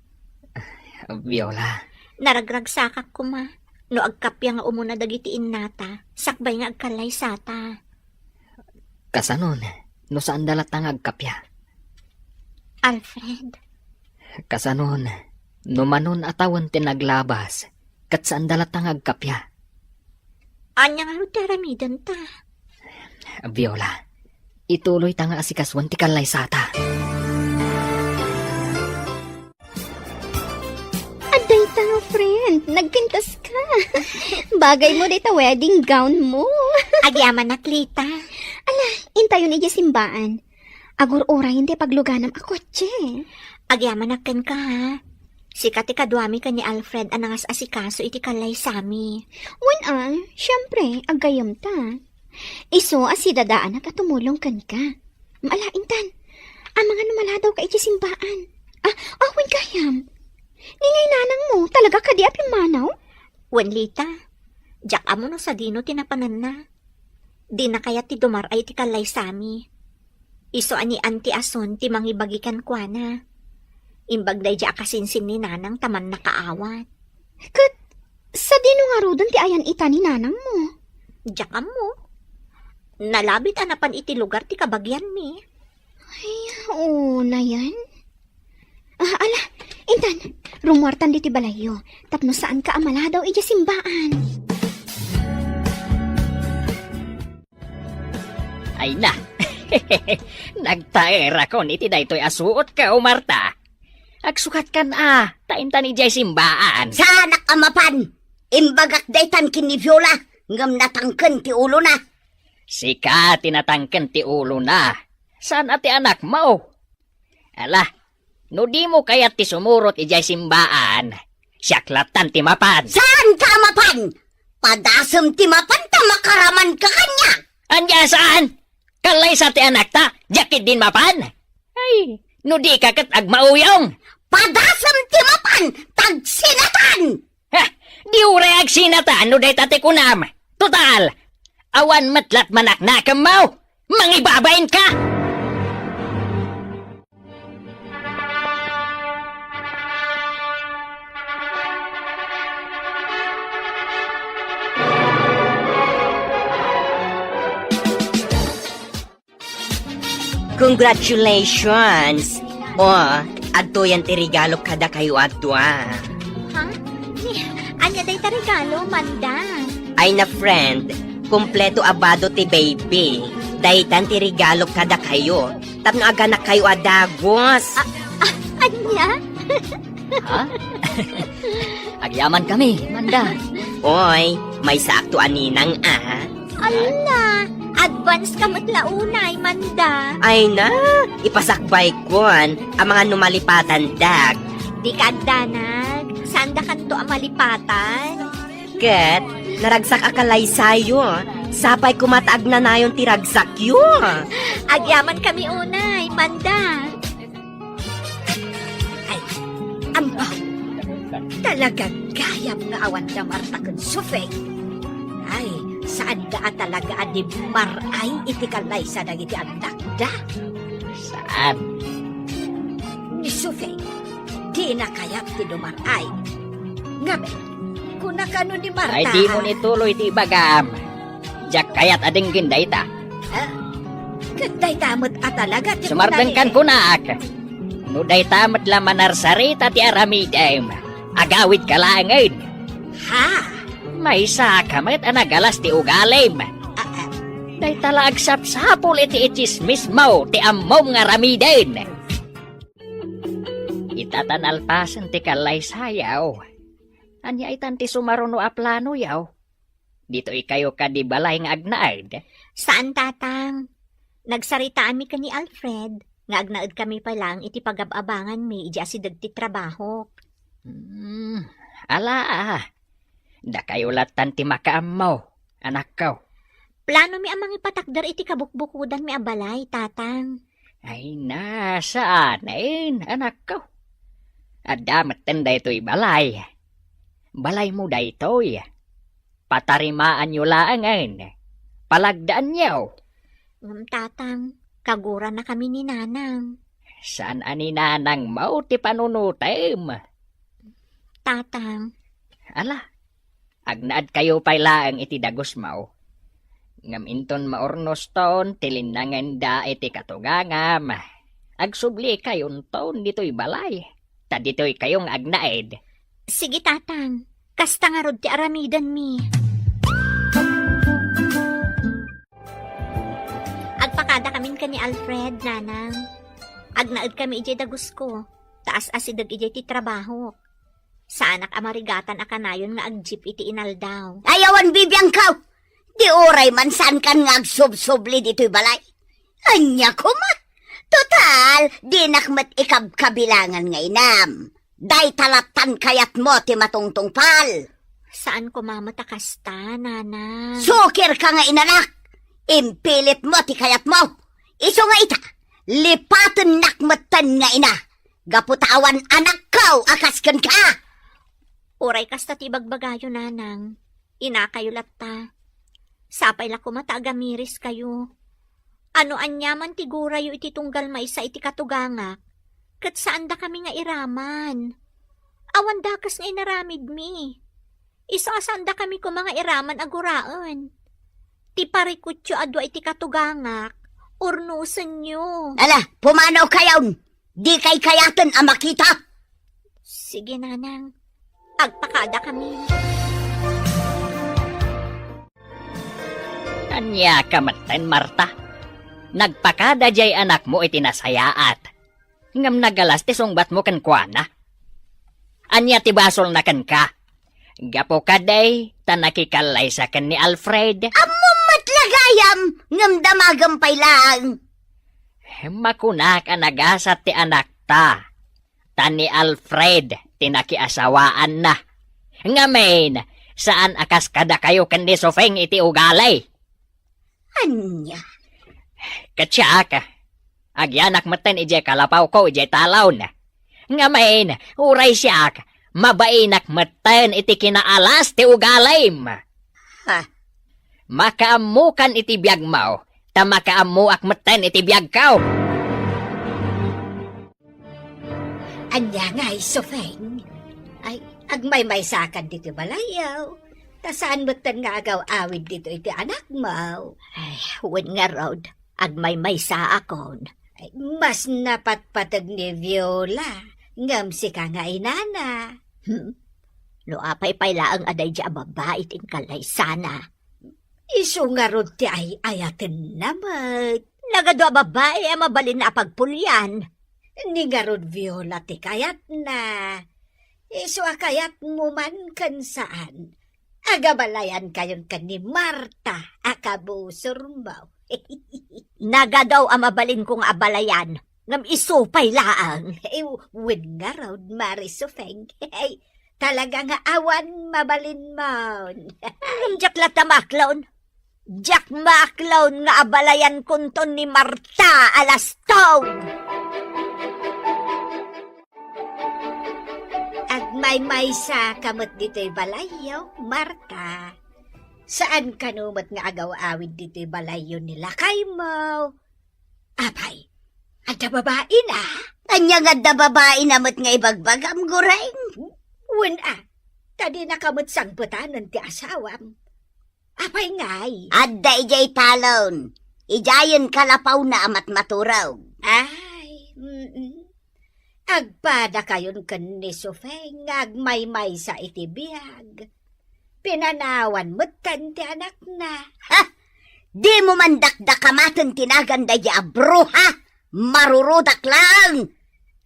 Viola. Naragragsakak koma no agkappia nga umuna dagiti innata sakbay nga agkallaysata. Kasanon, no saanda latta nga agkappia? Alfred. Kasanon, no manon a tawen ti naglabas, ket saanda latta nga agkappia? Ania ngarud ti aramidenta? Viola, ituloyta nga asikasuan ti kallaysata. Adda ita nga friend, nagpintas ka. Bagay mo dayta wedding gown mo. Agyamanak, Lita. Ala, intayon idiay simbaan. Agur-urayen ti pagluganam a kotse. Agyamanak kenka, ha? Sika ti kaduami ken ni Alfred a nangas-asikaso iti kallaysami. Wen a, siempre, aggayyemta. Isu a sidadaanak a tumulong kenka. Maala intan. Amangan no maladaw ka iti simbaan. Ah, ah, wen gayam. Ni ngay nanang mo, talaga kadi a pimmanaw? Wen, Lita, diak ammo no sadino ti napananna. Dina kayat ti dumar-ay iti kallaysami. Isu a ni Auntie Asun ti mangibagi kenkuana. Imbag daydiay a kasinsin ni nanang ta mannakaawat. Ket sadino ngaruden ti ayan ita ni nanang mo? Diak ammo. Nalabit a napan iti lugar ti kabagianmi. Ay, unayen. Ah, ala, intan, rumuartan ditoy balayyo, tapno saanka a maladaw idiay simbaan. Ay na, nagtaerakon iti daytoy a suotko, Marta. Agsukatkan a, ta intan idiay simbaan. Saanak a mapan? Imbagak daytan ken ni Viola, ngem natangken ti ulona. Sika ti natangken ti ulona. Saan a ti anakmo? Ala, no dimo kayat ti sumurot idiay simbaan, siak lattan ti mapan. Saanka a mapan? Padasem ti mapan ta makaramanka kaniak. Ania saan? Kallaysa ti anakta, diak ketdin mapan. Ay, no dika ket agmauyong. Padasem ti mapan, tagsinatan! Ha, di uray agsinatan no dayta ti kunam. Total, awan met lattan manaknakemmo. Mangibabainka! Congratulations! O, adtoyen ti regalok kadakayo a dua. Ha? Ni, ania dayta regalo, Manda? Ay na, friend, kompleto a bado ti baby. Daytan ti regalok kadakayo. Tapno aganakkayo a dagus. A-, a-, ania? Ha? Agyamankami, Manda. Oy, Maysaakto a ninang a. Ala, advance ka met la unay, Manda. Ay na, ipasakbaykon, amangan no malipatandak. Dika agdanag, saandakanto a malipatan. Ket, naragsak a kalaysayo, sapay koma ta agnanayon ti ragsakyo. Agyamankami unay, Manda. Ay, amba! Talaga gayam nga awan da Marta ken Sofeng. Ay, saanda a talaga a di mar-ay iti kalaysa dagiti annakda. Saan? Ni Sofeng, dina kayat ti dumar-ay. Ngamin, kuna kano ni Marta. Ay, dimo ni tuloy ti ibagam. Diak kayat a denggen dayta. Ah, ket dayta met a talaga ti Sumardengkan kunak. No dayta met la manarsarita ti aramidem, agawidka laengen. Ha? Maysa ka met a nagalas ti ugalim. Ah, ah. Dayta la agsapsapul iti itsismismo ti ammom nga aramiden. Ita ta nalpasen ti kallaysayaw. Ania itan ti sumaruno a planoyaw? Ditoykayo kadi balay nga agnaed? Saan, Tatang. Nagsaritaanmi ken ni Alfred nga agnaedkami pay laeng iti pagab-abanganmi idiay asideg ti trabahok. Hmm, ala, dakayo lattan ti makaammo, anakko. Planomi a mangipatakder iti kabukbukodanmi a balay, Tatang. Ay na, saanen, anakko. Adda metten daytoy balay. Balaymo daytoy. Patarimaanyo laengen. Palagdaanyo. Ngem, Tatang, kaguranakami ni Nanang. Saan a ni Nanangmo ti panunotem? Tatang. Ala, agnaedkayo pay laeng iti dagusmo. Ngem inton maurnoston ti linnangenda iti katugangam, agsublikayon ditoy balay, ta ditoykayo nga agnaed. Sige, Tatang. Kasta ngarud ti aramidenmi. Agpakadakamin ken ni Alfred, Nanang. Agnaedkami idiay dagusko, ta as-asideg idiay ti trabahok. Saanak a marigatan a kanayon nga agjeep iti inaldaw. Ay, awan bibiangko! Di uray man saankan nga agsubsubli ditoy balay. Ania koma? Total, dinak met ikabkabilangan nga inam. Dayta lattan kayatmo ti matungtungpal. Saan koma met a kasta, Nanang. Sukirka nga inanak! Impilitmo ti kayatmo! Isu nga ita, lipatennak metten nga ina, gapu ta awan anakko a kas kenka! Uray kasta ti ibagbagayo, Nanang, inakayo latta. Sapay la koma ta agamiriskayo. No aniaman ti gurayo iti tunggal maysa iti katugangak, ket saandakami nga iraman. Awan dakes nga inaramidmi. Isu a saandakami koma nga iraman a guraen. Ti parikutyo a dua iti katugangak, urnosenyo. Ala, pumanawkayon! Dikay kayaten a makita! Sige, Nanang. Agpakadakami. Ania ka metten, Marta? Nagpakada diay anakmo iti nasayaat. Ngem nagalas ti sungbatmo kenkuana. Ania ti basolna kenka? Gapu kadi ta nakikallaysa ken ni Alfred. Ammom met la gayam, ngem damagem pay laeng. Makunak a nagasat ti anakta, ta ni Alfred ti nakiasawaanna. Ngamin, saan a kas kadakayo ken ni Sofeng iti ugali. Ania? Ket siak, agyanak metten idiay kalapawko idiay talon. Ngamin, uray siak, mabainak metten iti kinaalas ti ugalim. Ha? Makaammokan iti biagmo, ta makaammoak metten iti biagko. Ania ngay, Sofeng? Ay, agmaymaysakan ditoy balayyo. Ta saan metten nga agaw-awid ditoy ti anakmo? Ay, wen ngarud, agmaymaysaakon. Ay, mas napatpateg ni Viola, ngem sika nga inana. Hmm? No apay pay laeng a daydi a babbai ti inkallaysana. Isu ngarud ti ay-ayatenna met. Nagadu a babbai a mabalinna a pagpulian. Ni ngarud Viola ti kayatna. Isu a kayatmo man ken saan. Agabalayankayon ken ni Marta a kabusormo. Nagadu a mabalinko nga abalayan, ngem isu pay laeng. Eh, wen ngarud, Mari Sufeng. Talaga nga awan mabalinmon. Ngem diak latta maaklon. Diak maaklon nga abalayankonton ni Marta a lastog. Agmaymaysa ka met ditoy balayyo, Marta. Saan kano met nga agaw-awid ditoy balayyo ni lakaymo? Apay, adda babaina? Ania nga adda babaina met nga ibagbagam, Goreng? Wen a, ta dinaka met sangpetanen ti asawam. Apay ngay? Adda idiay talon. Idiayen kalapawna a matmaturog. Ay, mm-mm. Agpadakayon ken ni Sufeng nga agmaymaysa iti biag. Pinanawan metten ti anakna. Ha? Dimo man dakdakamaten ti nagan daydi a bruha? Marurudak laeng!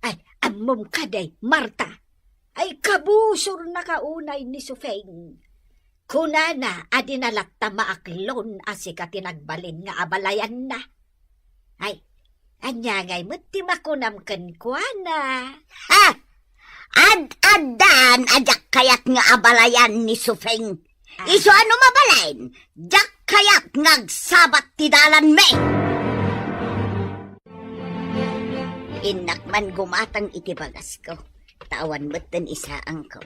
Ay, ammom kadi, Marta. Ay, kabusornaka unay ni Sufeng. Kunana a dina latta maaklon a sika ti nagbalin nga abalayanna. Ay, ania ngay met ti makunam kenkuana? Ha! Ad-addan a diak kayat nga abalayan ni Sufeng. Ah. Isu a no mabalin, diak kayat nga agsabat ti dalanmi. Innak man gumatang iti bagasko, ta awan metten isaangko.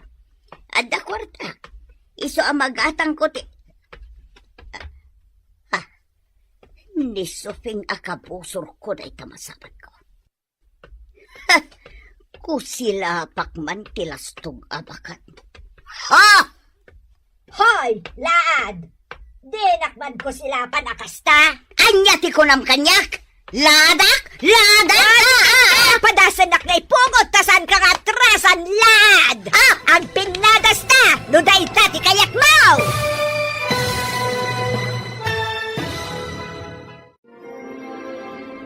Adda kuarta. Isu a magatangko ti, ah, ni Sufeng a kabusorko dayta masabatko. Ha! Kusilapak man ti lastog a bakat. Ha! Hoy, laad! Dinak man kusilapan a kasta? Ania ti kunam kaniak? Laadak? Laadak? Ah, ah, ah! Padasennak nga ipugot ta saanka nga atrasan, laad! Ah! Agpinnadasta no dayta ti kayatmo!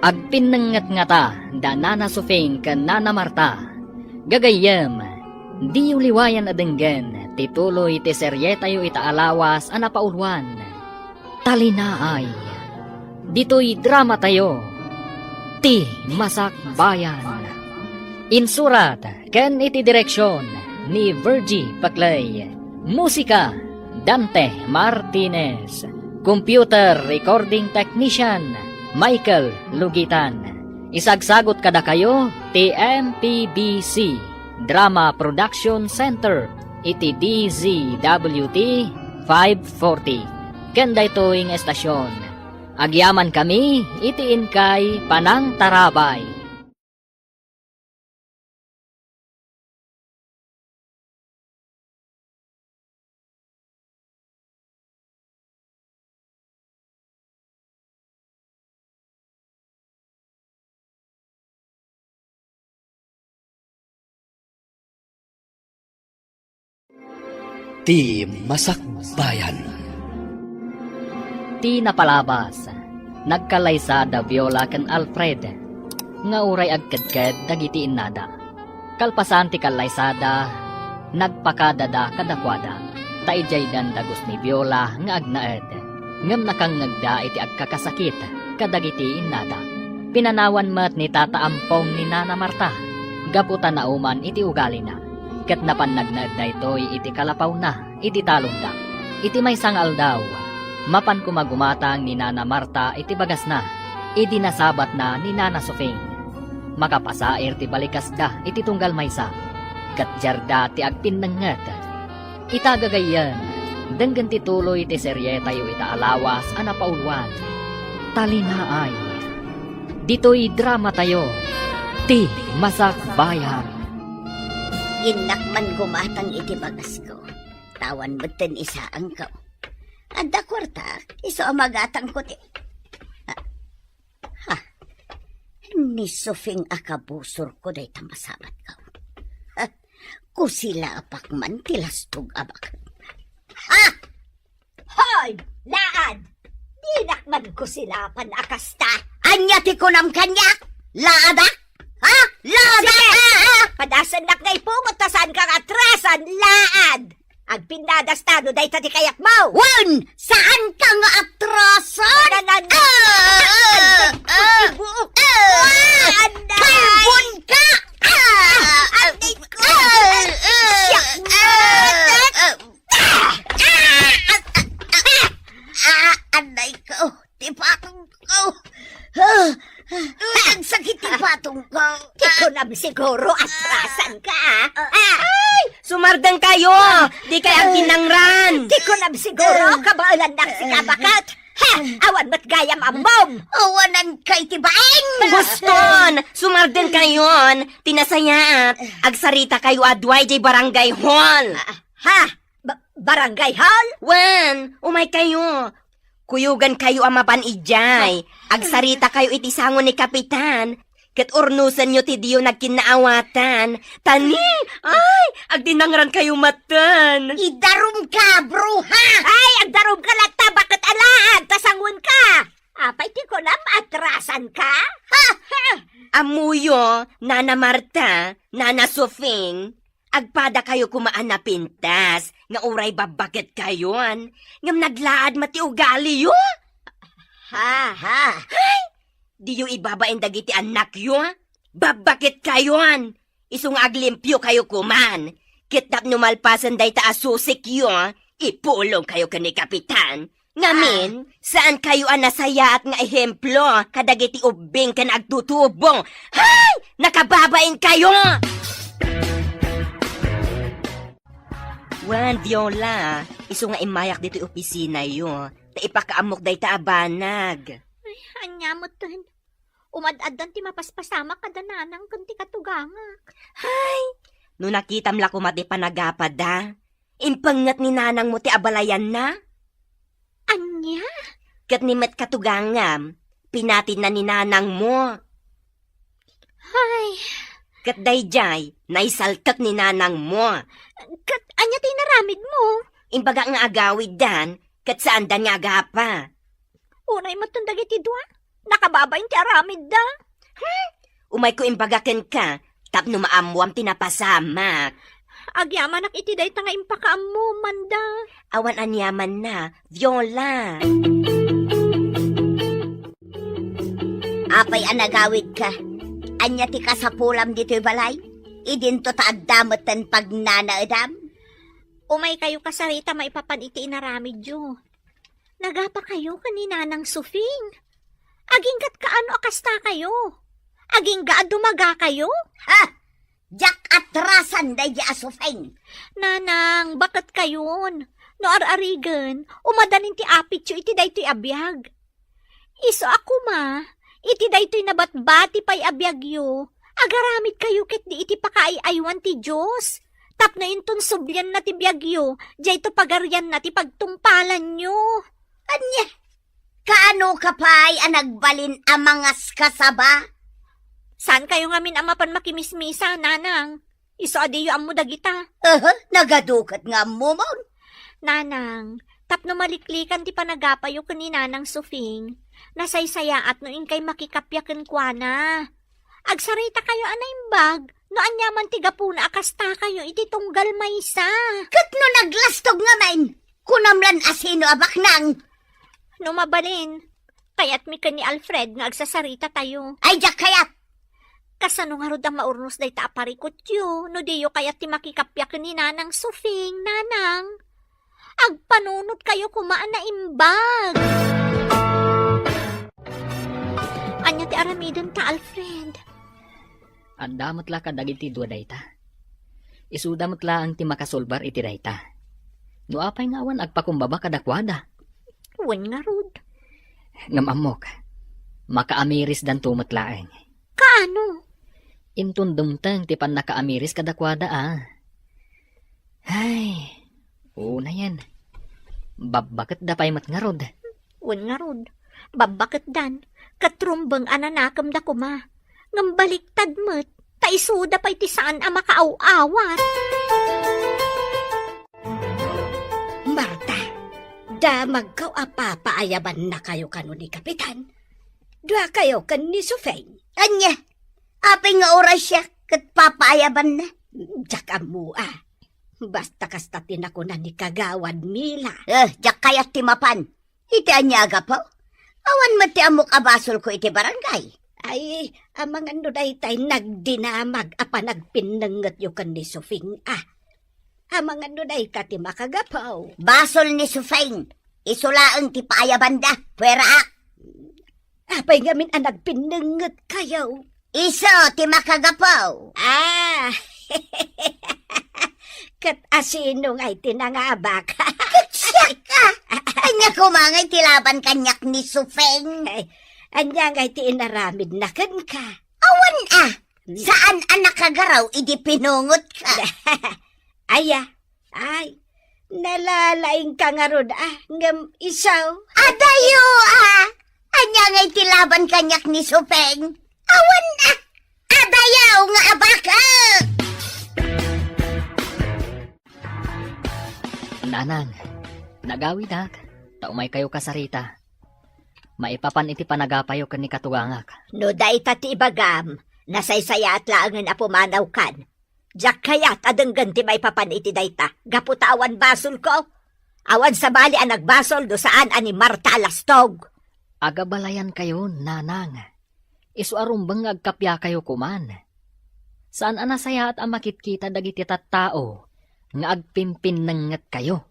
Agpinnengnget ngata da Nana Sufeng ken Nana Marta. Gagayyem, diyo liwayan a denggen ti tuloy ti serietayo ita a lawas a napauluan, Talinaay. Ditoy dramatayo, Ti Masakbayan. Insurat ken iti direksion ni Virgie Paclay. Musika, Dante Martinez. Computer recording technician, Michael Lugitan. Isagsagut kadakayo ti M P B C Drama Production Center iti D Z W T five forty. Ken daytoy nga estasyon, agyamankami iti inkay panangtarabay. Ti Masakbayan. Ti napalabas, nagkallaysa da Viola ken Alfred, nga uray agkedked dagiti innada. Kalpasan ti kallaysada, nagpakadada kadakuada, ta idiay dandagus ni Viola nga agnaed, ngem nakangngegda iti agkakasakit kadagiti innada. Pinanawan met ni Tata Ampong ni Nana Marta, gapu ta nauman iti ugalina, ket napan nagnaed daytoy iti kalapawna iti talonda. Iti maysa nga aldaw, mapan koma gumatang ni Nana Marta iti bagasna idi nasabatna ni Nana Sufing. Makapasair ti balikasda iti tunggal maysa, ket diarda ti agpinnengnget. Ita gagayyem, denggen ti tuloy ti serietayo ita a lawas a napauluan, Talinaay. Ditoy dramatayo, Ti Masakbayan. Innak man gumatang iti bagasko. Tawan metten isaangko. Adda kuarta, isu a magatangko ti, ha? Ha? Ni Sufing a kabusorko dayta masabatko. Ha? Kusilapak man ti lastog a baket. Ha? Hoy, laad! Dinak man kusilapan a kasta. Ania ti kunam kaniak? Laadak? Ha? Laadak? Sige! Ah, ah! Padasennak nga ipungot ta saanka nga atrasan, laad! Agpinnadas tano dayta ti kayatmo. Wen, saanka nga atrasan? Nanan- Ah! Ah! Ah! Ah! Kalbon ka! Ah! Aray ko! Ah! Siak na! Ah! Ah! Ah! Ah! Aray ko! Ti patong ko! Ah! Nagsakit ti patong ko! Ti kunam siguro, atrasan ka, ah! Ah! Ay! Sumardeng kayo! Di kay agtinangran! Ti kunam siguro, kabaelannak sika, baket! Ha! Awan met gayam ammom! Awanan kay ti baeng! Boston! Sumardeng kayon! Ti nasayaat, agsarita kayo a duay jay barangay hall! Ah, ha? Ba-, barangay hall? Wen, umay kayo. Kuyogan kayo a mapan idiay. Agsarita kayo iti sango ni Kapitan. Ket urnosenyo ti diyo nagkinnaawatan. Tani, ay, agdinangran kayo maten. Idarum ka, bruha! Ay, agdarum ka latta, baket alaad, ta sangon ka. Apay ti kunam, atrasan ka? Ha? Ha? Ammoyo, Nana Marta, Nana Sofing, agpada kayo koma a napintas, nga uray babbaket kayon, ngem naglaad met ti ugaliyo. Ha? Ha? Ay! Diyo ibabain dagiti annakyo? Babbaket kayon! Isu nga aglimpio kayo koman. Ket tapno malpasen dayta a susikyo, ipulong kayo ken ni Kapitan. Ngamin, saan kayo a nasayaat nga ehemplo kadagiti ubbing ken agtutubo? Hay! Nakababain kayo! Wen, Viola, isu nga immayak ditoy opisinayo, ta ipakaammok dayta a banag. Ay, ania metten? Umad-addan ti mapaspasamak kada nanang ken ti katugangak. Hay! No nakitam la koma ti panagapada, impengnget ni nanangmo ti abalayanna. Ania? Ket ni met katugangam, pinatinna ni nanangmo. Hay! Ket daydiay, naisaltek ni nanangmo. Ket ania ti inaramidmo? Imbaga nga agawiddan, ket saandan nga agapa. Uray metten dagiti dua, nakababain ti aramidda. Hmm? Umayko imbaga kenka, tapno maammoam ti napasamak. Agyamanak iti dayta nga impakaammom, Manda. Awan aniamanna, Viola. Apay a nagawidka? Ania ti kasapulam ditoy balay? Idinto ta adda metten pagnanaedam? Umaykayo kasarita maipapan iti inaramidyo. Nagapakayo ken ni Nanang Sufing. Agingga't kaano a kastakayo? Agingga a dumagakayo? Ha? Diak atrasan daydi a Sufing. Nanang, baket kayon. No ar-arigen, umadanin ti apityo iti daytoy a biag. Isu a koma, iti daytoy nabatbati pay a biagyo, agaramidkayo ketdi iti pakaay-aywan ti Dios. Tapno inton sublianna ti biagyo, dayto pagarianna ti pagtungpalanyo. Ania? Kaano ka pay a nagbalin a mangaskasaba? Saankayo ngamin a mapan makimismisa, nanang. Isu a diyo ammo dagita. Aha, nagadu ket nga ammomon. Nanang, tapno maliklikan ti panagapayo ken ni Nanang Sufing, nasaysayaat no inkay makikappia kenkuana. Agsaritakayo a naimbag no aniaman ti gapuna a kastakayo iti tunggal maysa. Ket no naglastog ngamin, kunam lan a sino a baknang. No mabalin, kayatmi ken ni Alfred nga agsasaritatayo. Ay, diak kayat! Kasano ngarud a maurnos dayta a parikutyo no diyo kayat ti makikappia ken ni Nanang Sufing, Nanang? Agpanunotkayo koma a naimbag. Ania ti aramidenta, Alfred? Adda met la kadagiti dua dayta. Isuda met laeng ti makasolbar iti dayta. No apay nga awan agpakumbaba kadakuada? Wen ngarud. Ngem ammok, makaamirisdanto met laeng. Kaano? Inton dumteng ti pannakaamiris kadakuada a. Ay, unayen. Babbaketda pay met ngarud. Wen ngarud, babbaketdan, ket rumbeng a nanakemda koma. Ngem baliktad met, ta isuda pay ti saan a makaaw-awat. Marta, damagko a papaayabannakayo kano ni Kapitan. Duakayo ken ni Sufeng. Ania? Apay nga oras siak ket papaayabanna? Diak ammo a. Basta kasta ti nakuna ni Kagawad Mila. Eh, diak kayat ti mapan. Iti ania a gapu? Awan met ti ammok a basolko iti barangay. Ay, amangan no daytay nagdinamag a panagpinnengetyo ken ni Sufing, a. Amangan no dayta ti makagapu. Basol ni Sufing. Isu laeng ti paayabanda. Pueraak. Apay ngamin a nagpinnengetkayo? Isu ti makagapu. Ah. Ket asino ngay ti nangabak? Ket siak a. Ania koma ngay ti laban kaniak ni Sufing? Ay, ania ngay ti inaramidna kenka? Awan a. Hmm. Saan a nakagaraw idi pinungotka? Aya, ay, nalalaingka ngarud a, ngem isu. Adayo a. Ania ngay ti laban kaniak ni Sufing? Awan a. Adayo nga abak a. Nanang, nagawidak, ta umaykayo kasarita. Maipapan iti panagapayo ken ni katugangak. No dayta ti ibagam, nasaysayaat laengen a pumanawkan. Diak kayat a denggen ti maipapan iti dayta, gapu ta awan basolko. Awan sabali a nagbasol no saan a ni Marta a lastog. Agabalayankayon, nanang. Isu a rumbeng nga agkapiakayo koman. Saan a nasayaat a makitkita dagiti tattao nga agpimpinnengetkayo.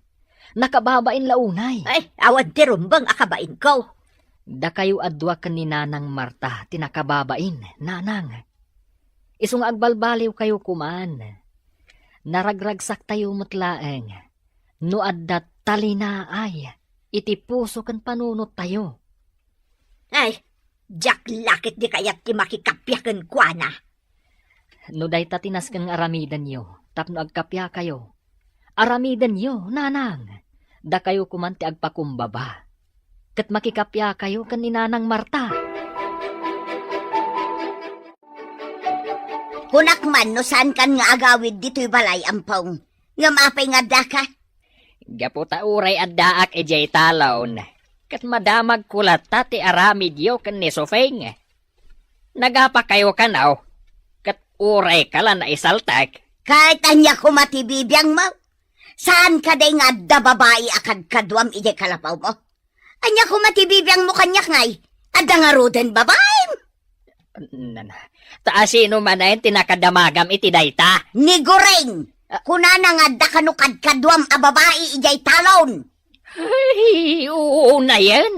Nakababain la unay. Ay, awan ti rumbeng a kabainko. Dakayo a dua ken ni Nanang Marta ti nakababain, nanang. Isu nga agbalbaliwkayo koman. Naragragsaktayo met laeng no adda talinaay iti puso ken panunottayo. Ay, diak la ket di kayat ti makikappia kenkuana. No dayta ti nasken nga aramidenyo tapno agkapiakayo, aramidenyo, nanang. Dakayo koman ti agpakumbaba. Ket makikapiakayo ken ni Nanang Marta. Kunak man no saankan nga agawid ditoy balay, Ampong. Ngem apay nga addaka? Gapu ta uray addaak idiay talon, ket madamagko latta ti aramidyo ken ni Sufing. Nagapakayo kano, ket urayka la naisaltek. Ket ania koma ti bibiangmo? Saan kadi nga adda babai a kadkaduam idiay kalapawmo? Ania koma ti bibiangmo kaniak ngay? Adda ngaruden babaim? Nana, ta asino manen ti nakadamagam iti dayta? Ni Goring! Ah. Kunana nga adda kano kadkaduam a babai idiay talon. Ay, unayen.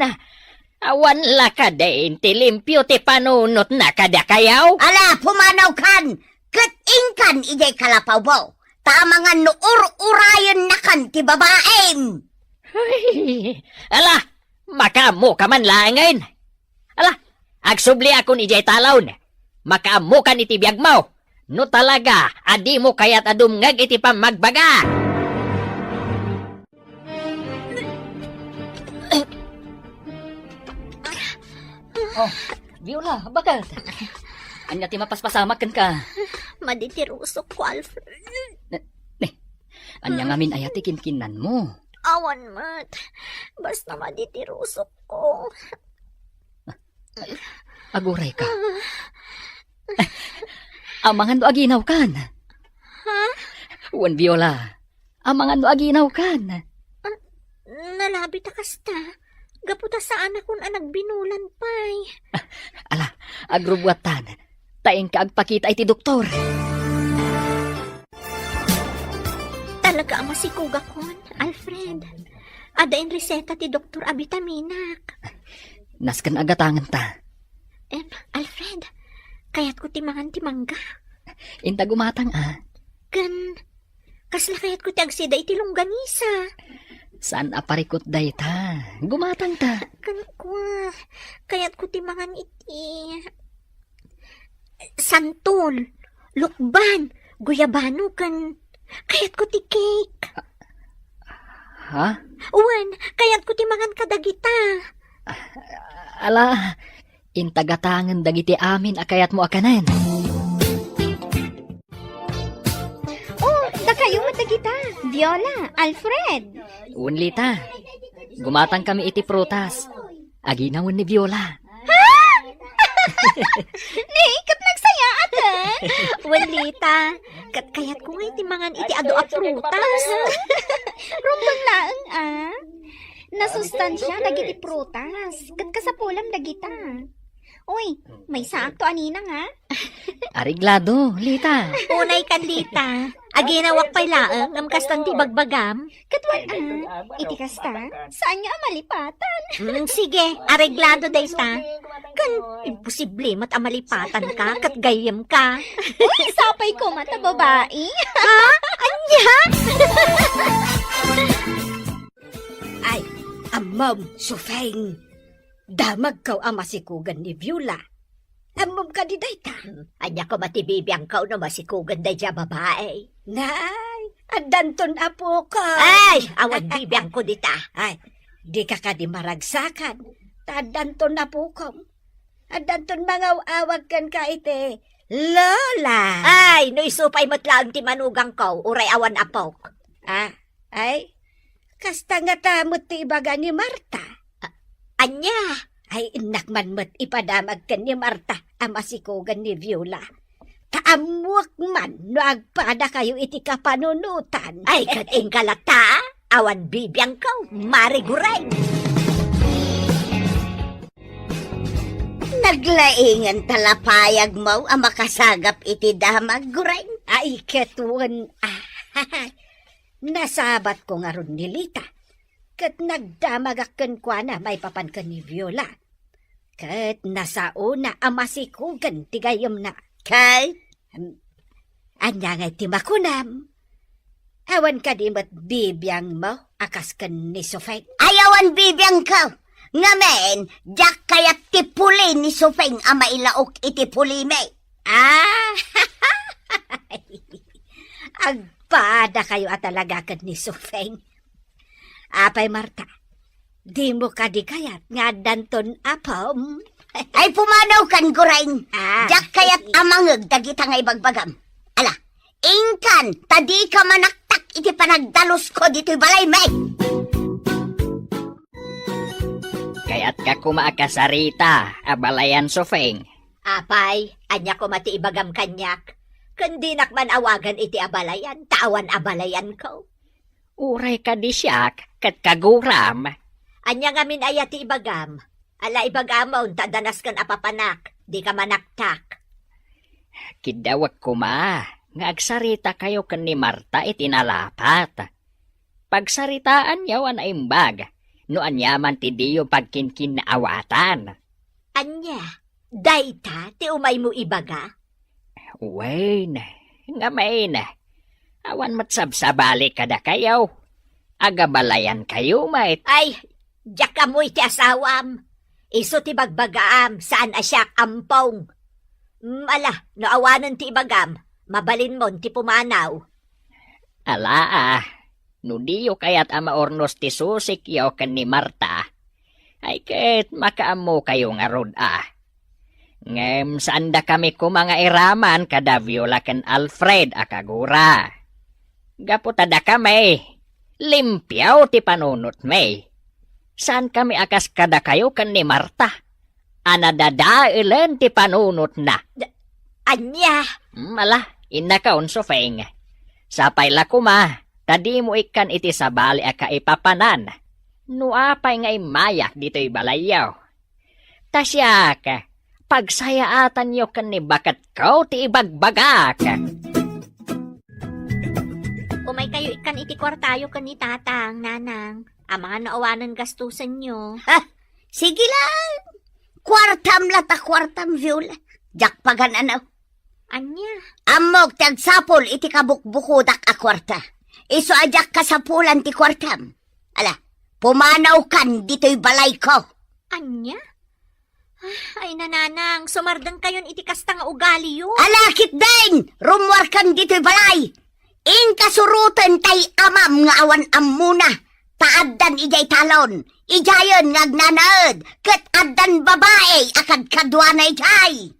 Awan la kadin ti limpio ti panunotna kadakayo? Ala, pumanawkan! Ket inkan idiay kalapawmo, ta amangan no ur-urayennakan ti babaim. Ay, ala, makaammoka man laengen. Ala, agsubliakon idiay talon. Makaammokan iti biagmo. No talaga a dimo kayat a dumngeg iti pammagbaga. Oh, Viola, baket? Ania ti mapaspasamak kenka? Madi ti rusokko, Alfred. Ne, ne, ania ngamin aya ti kinkinnanmo? Awan met. Basta madi ti rusokko. Agurayka. Amangan no aginawkan. Ha? Wen, Viola. Amangan no aginawkan. Ah, nalabi ta kasta. Gapu ta saanakon a nagbinulan pay. Ala, agrubbuattan. Ta inka agpakita iti doktor. Talaga a masikogakon, Alfred. Adda inreseta ti doktor a bitaminak. Nasken a gatangenta. Em, Alfred, kayatko ti mangan ti mangga. Inta gumatang a. Ken, kasla kayatko ti agsida iti longganisa. Saan a parikut dayta. Gumatangta. Ken kua, kayatko ti mangan iti santol, lukban, guyabano, ken kayatko ti cake. Ha? Wen, kayatko ti mangan kadagita. Ala, inta gatangen dagiti amin a kayatmo a kanen. Oh, dakayo met dagita. Viola, Alfred. Wen, Lita. Gumatangkami iti prutas. Aginawen ni Viola. Ha? Ni, ket nagsayaaten? Wen, Lita, ket kayatko nga iti mangan iti adu a prutas. Rumbeng laeng, a. Nasustansia dagiti prutas, ket kasapulam dagita. Uy, maysaakto a ninang, a. Areglado, Lita. Unay kan, Lita. Aginawak pay laeng, ngem kastan ti ibagbagam. Ket wen, a, iti kasta, saanyo a malipatan. Mm, sige, areglado dayta. Ken, imposible met a malipatanka, ket gayyemka. Uy, sapay koma ta babai. Ha? Ania? Ay, ammom, Sufeng. Damagko a masikugen ni Viola. Ammom kadi dayta? Ania koma ti bibiangko no masikugen daydiay a babai? Nay, addanton apokon. Ay, awan bibiangko dita. Ay, dika kadi maragsakan. Ta addanton apokom. Addanton mangaw-awag kenka iti Lola. Ay, no isu pay met laeng ti manugangko, uray awan apok. Ah, ay, kasta ngata met ti ibaga ni Marta. A-, ania? Ay, innak man met ipadamag ken ni Marta a masikugen ni Viola. Ta ammoak man no agpadakayo iti kapanunotan. Ay, ket inka latta, awan bibiangko, Mari Gureng. Naglaingen ta la payagmo a makasagap iti damag, Gureng. Ay, ket wen, ah, nasabatko ngarud ni Lita. Ket nagdamagak kenkuana maipapan ken ni Viola. Ket nasaona a masikugen ti gayyemna. Ket? Em, ania ngay ti makunam? Awan kadi met bibiangmo a kas ken ni Sufeng? Ay, awan bibiangko. Ngamin, diak kayat ti puli ni Sufeng a mailaok iti pulimi. Ah! Agpadakayo a talaga ken ni Sufeng. Apay, Marta, dimo kadi kayat nga addanton apom? Ay, pumanaw kan, Gureng. Ah. Diak kayat a mangeg dagita nga ibagbagam. Ala, inkan, ta dika manaktak iti panagdalusko ditoy balaymi. Kayatka koma a kasarita a balayan, Sufeng? Apay, ania koma ti ibagam kaniak? Ken dinak man awagan iti abalayan, ta awan abalayanko. Uray kadi siak ket kaguram. Ania ngamin aya ti ibagam? Ala, ibagamon ta adda nasken a papanak, dika manaktak. Kiddawek koma nga agsaritakayo ken ni Marta iti nalapat. Pagsaritaanyo a naimbag no aniaman ti diyo pagkinkinnaawatan. Ania? Dayta ti umaymo ibaga? Wen, ngamin, awan met sabsabali kadakayo. Agabalayankayo met. Ay, diak ammo iti asawam. Isu ti bagbagaam, saan a siak, ampong. Mm, ala, no awanen ti ibagam, mabalinmon ti pumanaw. Ala, ah, no diyo kayat a maurnos ti susikyo ken ni Marta, ay ket makaammokayo ngarud a. Ngem saandakami koma nga iraman kada Viola ken Alfred a kagura. Gapu ta dakami, limpio ti panunotmi. Saankami a kas kadakayo ken ni Marta a nadadaelen ti panunotna. Da-, ania? Hmm, ala, innakon, Sufeng. Sapay la koma, ta dimo ikkan iti sabali a kaipapanan. No apay nga immayak ditoy balayyo. Ta siak, pagsayaatanyo ken ni baketko ti ibagbagak. Umaykayo ikkan iti kuartayo ken ni Tatang, Nanang. Amangan no awanen gastusenyo. Ha? Sige lang. Kuartam la ta kuartam, Viola. Diak pagan-ano. Ania? Ammok ti agsapul iti kabukbukodak a kuarta. Isu a diak kasapulan ti kuartam. Ala, pumanawkan ditoy balayko. Ania? Ah, ay, Nanang, sumardengkayon iti kasta nga ugaliyo. Ala, ketdin! Rummuarkan ditoy balay! Inka suroten tay amam nga awan ammona, ta addan idiay talon, idiayen nga agnanaed, ket addan babai a kadkaduana idiay.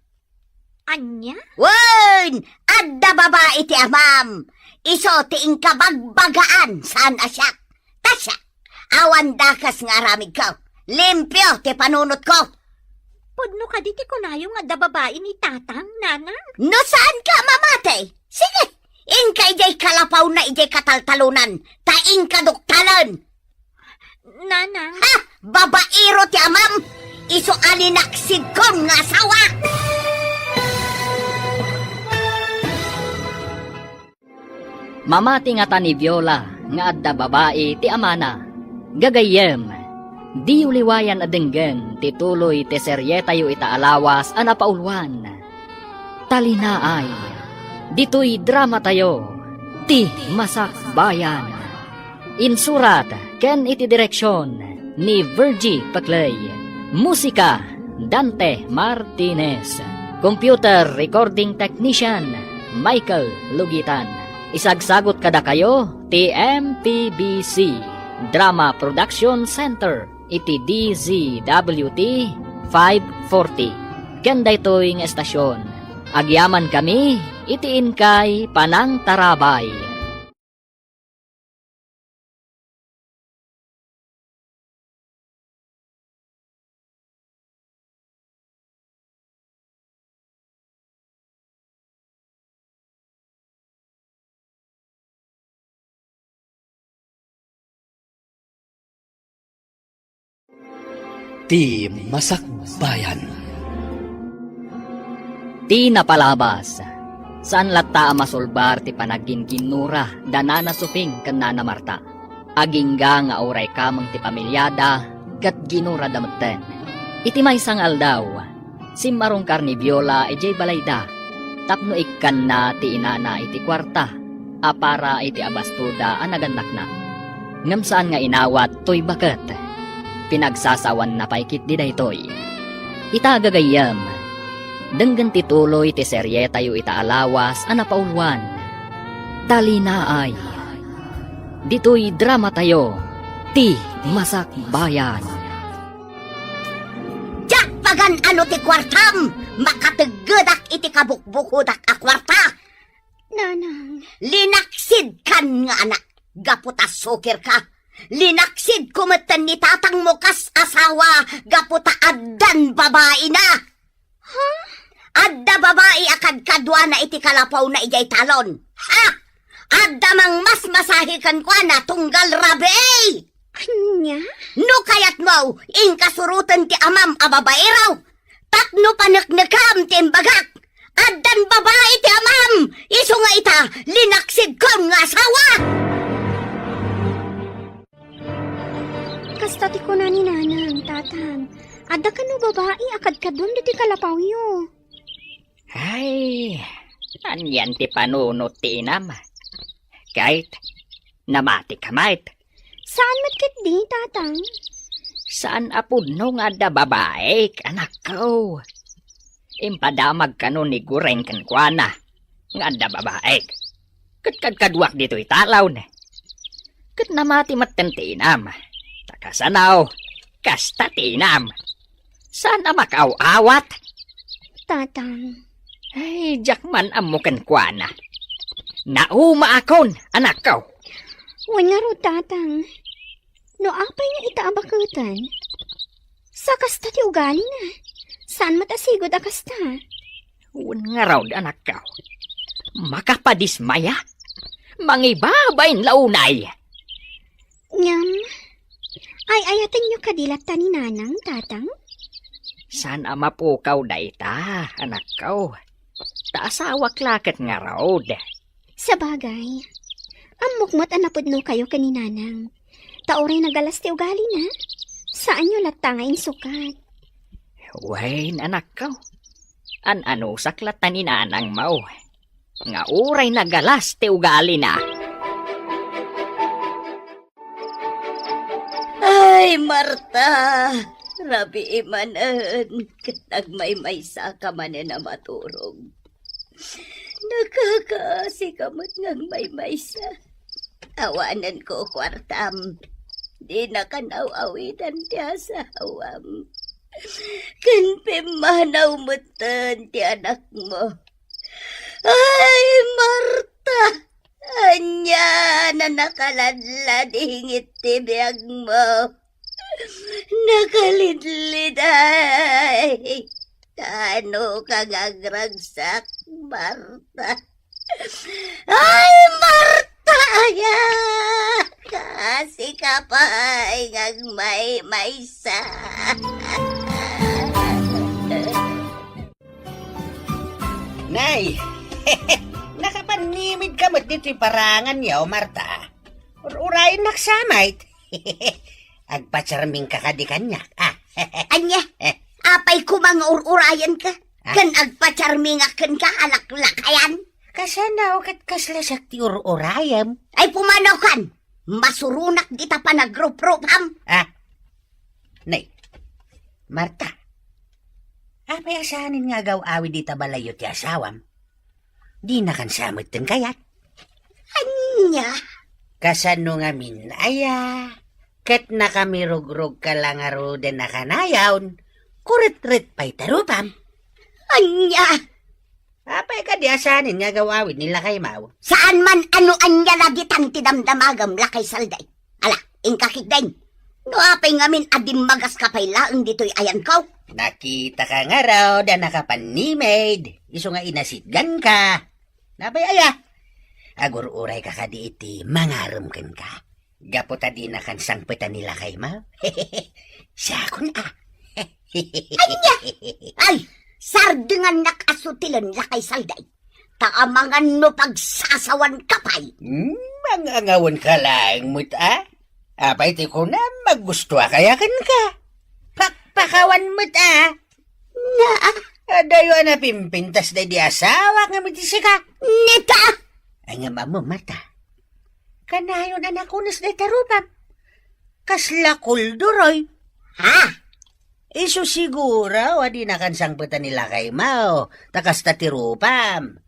Ania? Wen, adda babai ti amam. Isu ti inkabagbagaan, saan a siak. Ta siak, awan dakes nga aramidko. Limpio ti panunotko. Pudno kadi ti kunayo nga adda babai ni Tatang, Nanang? No saanka a mamati, sige, inka idiay kalapawna idiay kataltalonan, ta inka duktalen. Nanang. Ha! Babaero ti amam! Isu a linaksidkon nga asawa! Mamati ngata ni Viola nga adda babai ti amana. Gagayyem, diyo liwayan a denggen ti tuloy ti serietayo ita a lawas a napauluan. Talinaay, ditoy dramatayo, Ti Masakbayan. Insurat ken iti direksion ni Virgie Paclay. Musika, Dante Martinez. Computer recording technician, Michael Lugitan. Isagsagut kadakayo ti M P B C Drama Production Center iti D Z W T five forty. Ken daytoy nga estasyon, agyamankami iti inkay panangtarabay. Ti Masakbayan. Ti napalabas, saan latta a masulbar ti panagginginnura da Nana Suping ken Nana Marta. Agingga nga uray kameng ti pamiliada ket ginurada metten. Iti maysa nga aldaw, simmarungkar ni Viola idiay balayda tapno ikkanna ti inana iti kuarta a para iti abastoda a nagannakna. Ngem saan nga inawat toy baket. Pinagsasawanna pay ketdi daytoy. Ita gagayyem, denggen ti tuloy ti serietayo ita a lawas a napauluan. Talinaay. Ditoy dramatayo, Ti Masakbayan. Diak pagan-ano ti kuartam! Makateggedak iti kabukbukodak a kuarta! Nanang. Linaksidkan nga anak gapu ta sukirka. Linaksidko metten ni tatangmo kas asawa gapu ta addan babaina. Ha? Adda babai a kadkaduana iti kalapawna idiay talon. Ha? Adda mangmasmasahi kenkuana tunggal rabii. Ania? No kayatmo, inka suroten ti amam a babaero. Tapno paneknekam ti imbagak. Addan babai ti amam, isu nga ita, linaksidkon nga asawa. Kasta ti kuna ni Nanang, Tatang, adda kano babai a kadkaduam ditoy kalapawyo. Ay, anian ti panunot ti inam? Ket, namati ka met. Saan met ketdi, Tatang? Saan a pudno nga adda babaik, anakko. Impadamag kano ni Gureng kenkuana nga adda babaik. Ket kadkaduak ditoy talon. Ket namati metten ti inam. Ta kasano, kasta ti inam. Saan a makaaw-awat? Tatang. Ay, diak man ammo kenkuana. Naumaakon, anakko. Wen ngarud, Tatang. No apay nga ita a baketen? Sa kasta ti ugalina. Saan met a sigud a kasta? Wen ngarud, anakko. Makapadismaya? Mangibabain la unay. Ngem, ay-ayatenyo kadi latta ni Nanang, Tatang? Saan a mapukaw dayta, anakko. Ta asawak la ket ngarud. Sabagay, ammok met a napudnokayo ken ni Nanang. Ta uray nagalas ti ugalina, saanyo latta nga insukat. Wen, anakko. An-anusak latta ni Nanangmo nga uray nagalas ti ugalina. Ay, Marta, rabii manen, ket nagmaymaysa ka manen a maturog. Nakakaasi ka met nga agmaymaysa. Awanen ko kuartam. Dina kan aw-awidan ti asawam. Ken pimmanaw metten ti anakmo. Ay, Marta! Ania a nakaladladingit ti biagmo? Nakalidliday. Kaano ka nga agragsak, Marta? Ay, Marta, aya! Kasi ka pay nga agmaymaysa. Nay, nakapanimid ka met ditoy parangan yo, Marta. Ur-urayennak sa met. Agpacharming ka kadi kaniak, ah. Ania? Eh. Apay koma nga ur-urayenka? Ah. Ken agpacharmingak kenka a laklakayan? Kasano ket kasla siak ti ur-urayem? Ay, pumanaw kan! Masuronak dita panagruprupam. Ah. Nay, Marta, apay a saanen nga agaw-awid ita balayyo ti asawam? Dinakan sa metten kayat? Ania? Kasano ngamin aya? Ket nakamirugrog ka la ngaruden a kanayon, kuretret pay ti rupam. Ania? Apay kadi a saanen nga agaw-awid ni lakaymaw? Saan man a no ania la ditan ti damdamagem, lakay Salday. Ala, inka ketdin. No apay ngamin a dimmagas ka pay laeng ditoy ayanko? Nakita ka ngarud a nakapanimid, isu nga inasitgan ka. Napay aya? Agur-uray ka kadi iti mangarem kenka? Gapu ta dinakan sangpetan ni lakaymaw? Siakon a. Ania? Ay, sardengannak a sutilen, lakay Salday. Ta amangan no pagsasawan ka pay. Hmm, mangangawan ka laeng met a? Apay ti kunam, magusto a kaya kenka? Pakpakawan met a? Naa. Adayo a napimpintas daydi asawak ngem iti sika. Neta! Ay, ngem ammo, Marta. Kanayon a nakunes dayta rupam. Kasla kulduroy. Ha? Isu siguro a dinakan sangpetan ni lakaymaw, ta kasta ti rupam.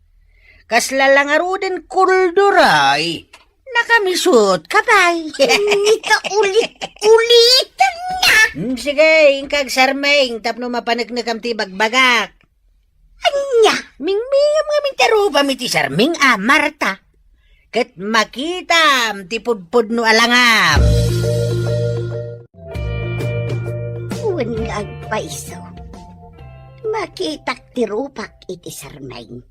Kasla la ngaruden kulduroy. Nakamisut ka pay. Nita ulit-ulitan na. Hmm, sige, inka agsarming tapno mapaneknekam ti bagbagak. Ania? Mingmingam ngamin ti rupam iti sarming a, Marta. Ket makitam ti pudpudno a langam. Wen nga agpayso, makitak ti rupak iti sarming.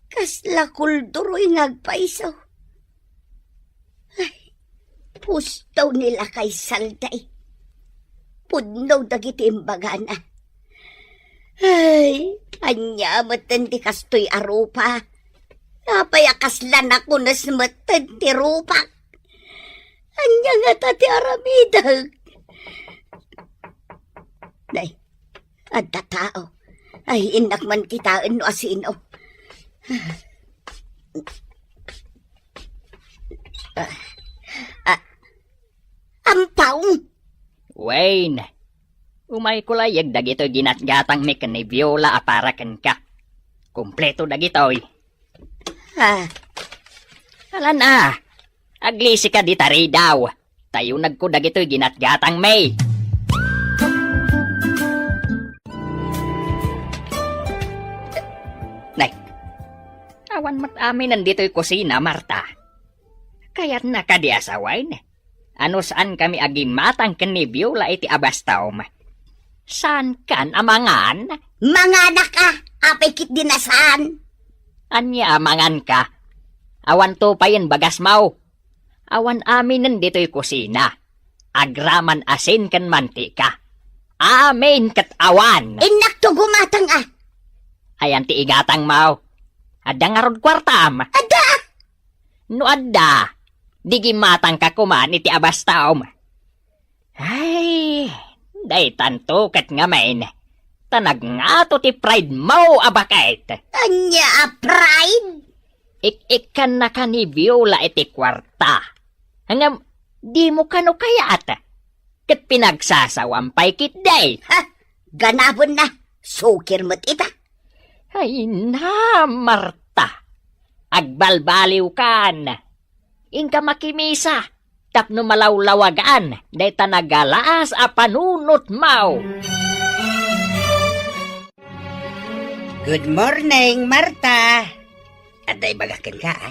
Kasla kulduroy nga agpayso. Ay, pusto ni lakay Salday. Pudno dagiti imbagana. Ay, ania metten ti kastoy a rupa? Apay a kasla nakunes metten ti rupak? Ania ngata ti aramidek? Nay, adda tao. Ay, innak man kitaen no asino. Ah, ah, Ampaw! Wayne, umayko layag dagitoy ginatgatangmi ken ni Viola a para kenka. Kompleto dagitoy. Ah. Alan a, aglisika dita ridaw. Tayunagko dagitoy ginatgatangmi. Nay, awan met aminen ditoy kusina, Marta. Kayatna kadi a sawen? Ano saan kami agimatang ken ni Viola iti abastom? Saan kan a mangan? Manganak a, apay ket di na saan? Ania a manganka? Awan to payen bagasmo. Awan aminen ditoy kusina. Agraman asin ken mantika. Amin ket awan. Innak to gumatang a. Ayan ti igatangmo. Adda ngarud kuartam? Adda. No adda, di gimatangka koman iti abastom. Ay, daytanto ket ngamin, ta nagngato ti pride mo a baket. Ania a pride? Ik-ikkannaka ni Viola iti kuarta. Ngem, dimo kano kayat? Ket pinagsasawam pay ketdi. Ha? Ganabenna, sukir met ita. Ay na, Marta. Agbalbaliwkan. Inka makimisa tapno malawlawagan dayta nagalaas a panunotmo. Good morning, Marta. Adda ibagak kenka, a.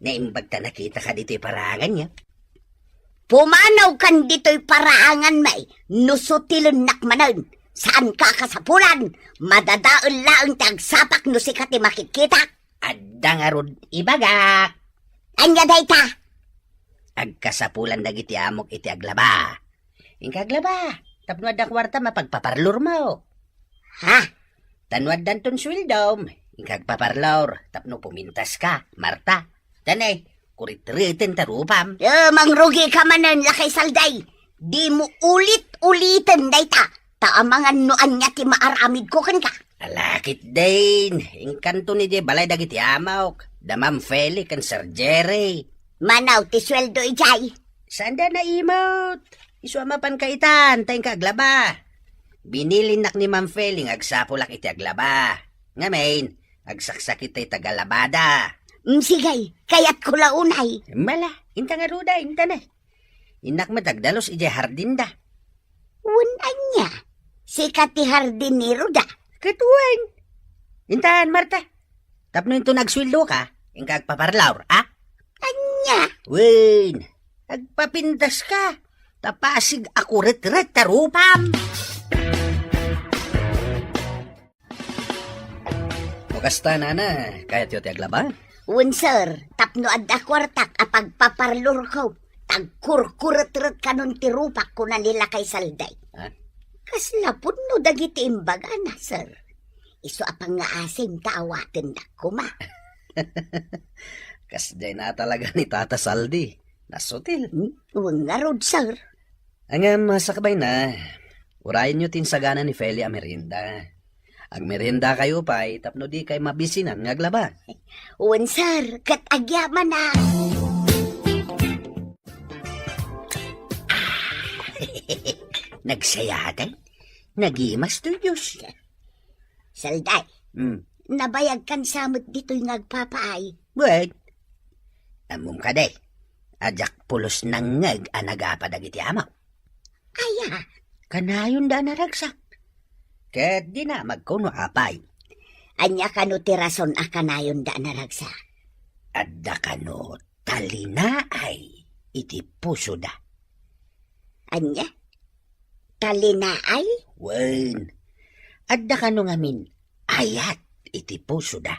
Naimbag ta nakitaka ditoy paranganyo. Pumanawkan ditoy paraanganmi, no sutilennak manen. Saanka a kasapulan, madadael laeng ti agsapak no sika ti makitkitak. Adda ngarud ibagak. Ania dayta? Agkasapulan dagiti amok iti aglaba. Inka aglaba, tapno adda kuartam a pagpaparlormo. Ha? Ta no addanton sueldom, inka agpaparlor, tapno pumintaska, Marta. Tane, kuretreten ta rupam. Eh, mangrugika manen, Lakay Salday. Dimo ulit-uliten dayta. Ta amangan no ania ti maaramidko kenka. Ala ketdin, inkanto ni di balay dagiti amok, da Ma'am Feli ken Sir Jerry. Manaw ti sueldo idiay? Saanda naimut. Isu a mapan kaitan, ta inka aglaba. Binilinnak ni Ma'am Feli nga agsapulak iti aglaba. Ngamin, agsaksakit tay tagalabada. Mm, sige, kayatko la unay. Mala, inta ngarud, inta na. Innak met agdalus idiay hardinda. Wen ania? Sika ti hardinero da? Ket wen. Intan, Marta. Tapno inton agsueldoka, inka agpaparlor, a? Ania? Wen, agpapintaska. Ta pasig a kuretret ta rupam. O kasta, nana, kayatyo ti aglaba? Wen, sir, tapno adda kuartak a pagpaparlorko, tagkurkuretret kanon ti rupak, kuna ni Lakay Salday. Ha? Kasla pudno dagiti imbagana, sir. Isu a pangngaasim ta awatendak koma. Kasdiay na talaga ni Tata Saldi. Nasutil. Hmm? Wen ngarud, sir. Ngem, sakbayna, urayenyo ti insagana ni Feli a merienda. Agmeriendakayo pay tapno dikay mabisinan nga aglaba. Wen, sir, ket agyamanak. Nagsayaten? Nagimas toy Dios. Salday, Hmm. nabayagkan sa met ditoy nga agpapaay. Wen, ammom kadi, a diak pulos nangngeg a nagapa dagiti amok. Aya? Kanayon da a naragsak. Ket dinamagko no apay. Ania kano ti rason a kanayon da a naragsak? Adda kano talinaay iti pusoda. Ania? Talinaay? Wen, adda kano ngamin ayat iti pusoda.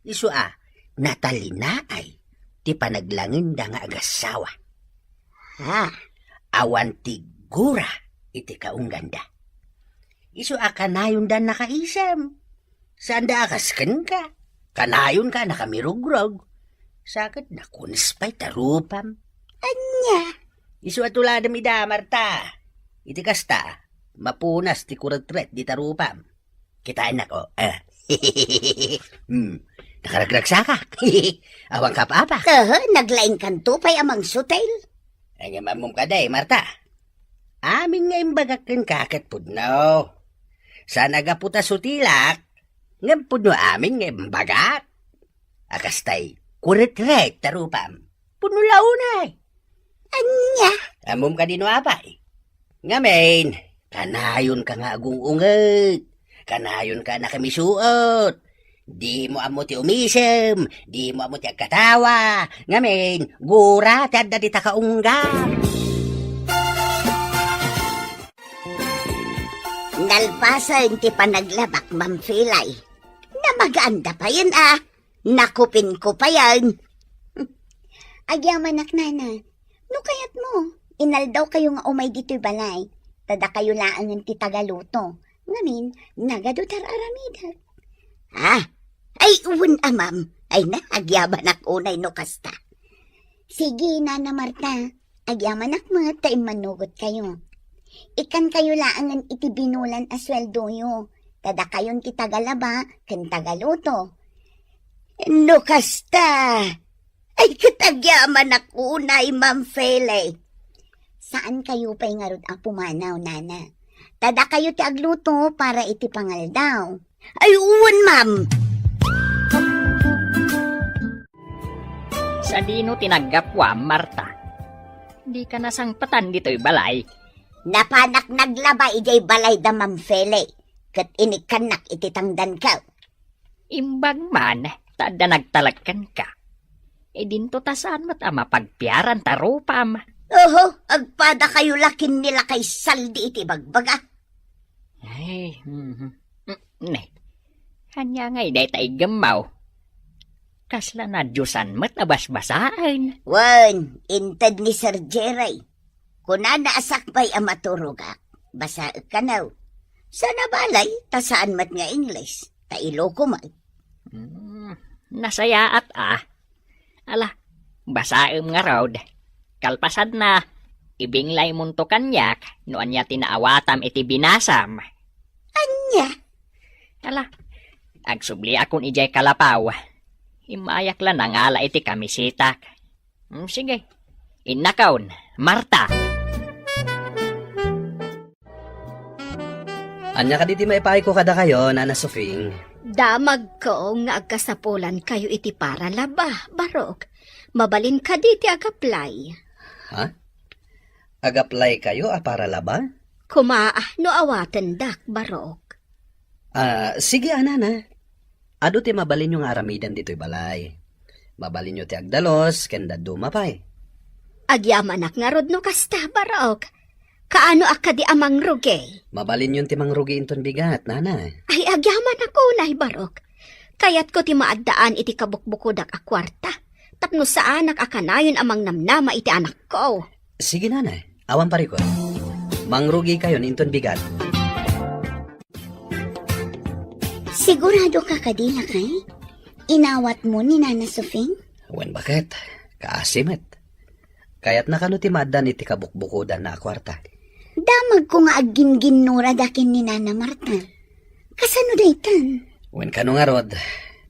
Isu a, natalinaay ti panaglangenda nga agassawa. Ha? Awan ti gura iti kaungganda. Isu a kanayonda nakaisem. Saanda a kas kenka. Kanayonka a nakamirugrog. Sa ket nakunes pay ta rupam. Ania? Isu a tuladem ida, Marta. Iti kasta, mapunas ti kuretret dita rupam. Kitaennak, o. Eh. Hmm. Nakaragragsaka. Awan ka apa-apa. Aha, naglaingkanto pay a mangsutil. Ay, nga mammom kadi, Marta. Amin nga imbagak kenka ket pudno. Saan a gapu ta sutilak, ngem pudno amin nga imbagak. A kastay, kuretret ta rupam. Pudno la unay. Ania? Ammom kadi no apay? Ngamin, kanayonka nga agung-unget. Kanayonka a nakamisuot. Dimo ammo ti umisem, dimo ammo ti agkatawa. Ngamin, gura ti adda dita kaunggam. Nalpasen ti panaglabak, Ma'am Felay. Namagaanda payen a. Nakupinkupayan. Agyamanak, nana. No kayatmo, inaldawkayo nga umay ditoy balay. Ta dakayo laengen ti tagaluto. Ngamin, nagadu ti ar-aramidek. Ah, ay, wen a, ma'am. Ay na, agyamanak unay no kasta. Sige, Nana Marta. Agyamanak met ta immannugotkayo. Ikkankayo laengen iti binulan a sueldoyo, ta dakayon ti tagalaba ken tagaluto. No kasta, ay, ket agyamanak unay, Ma'am Fele. Saankayo pay ngarud a pumanaw, nana. Ta dakayo ti agluto para iti pangaldaw. Ay, wen, ma'am. Sadino ti naggapuam, Marta? Dika nasangpetan ditoy balay? Napanak naglaba idiay balay da Ma'am Fele, ket inikkannak iti tangdanko. Imbag man, ta adda nagtalek kenka. Idinto ta saan met a mapagpiaran ta rupam. Oho, agpadakayo la ken ni Lakay Saldi iti bagbaga. Ay, mhm. Mm, ne. Ania ngay dayta iggemmaw? Kasla nadiosan met a basbasaen. Wen, inted ni Sir Jerry. Kunana a sakbay a maturogak, basaek kano. Sana balay, ta saan met nga Ingles, ta Iloko met. Hmm, nasayaat a. Ala, basaem ngarud. Kalpasanna, ibinglaymonto kaniak no ania ti naawatam iti binasam. Ania? Ala, agsubliakon idiay kalapaw. Immayak la nangala iti kamisitak. Hmm, sige. Innakon, Marta. Ania kadi ti maipaayko kadakayo, Nana Sofing? Damagko nga agkasapulankayo iti paralaba, Barok. Mabalin kadi ti agaplay? Ha? Agaplaykayo a paralaba? Kuma, no awatendak, Barok. Ah, sige, a, Nana. Adu ti mabalinyo nga aramiden ditoy balay. Mabalinyo ti agdalos ken dadduma pay. Agyamanak ngarud no kasta, Barok. Kaano a kadi a mangrugi? Mabalinyon ti mangrugi inton bigat, Nana. Ay, agyamanak unay, Barok. Kayatko ti maaddaan iti kabukbukodak a kuarta, tapno saanak a kanayon a mangnamnama iti anakko. Sige, Nana. Awan parikut. Mangrugikayon inton bigat. Sigurado ka kadi, lakay? Inawatmo ni Nana Sofing? Wen, baket. Kaasi met. Kayatna kano ti maaddaan iti kabukbukodanna a kuarta? Damagko nga aggingginnurada ken ni Nana Marta. Kasano daytan? Wen, kano ngarud,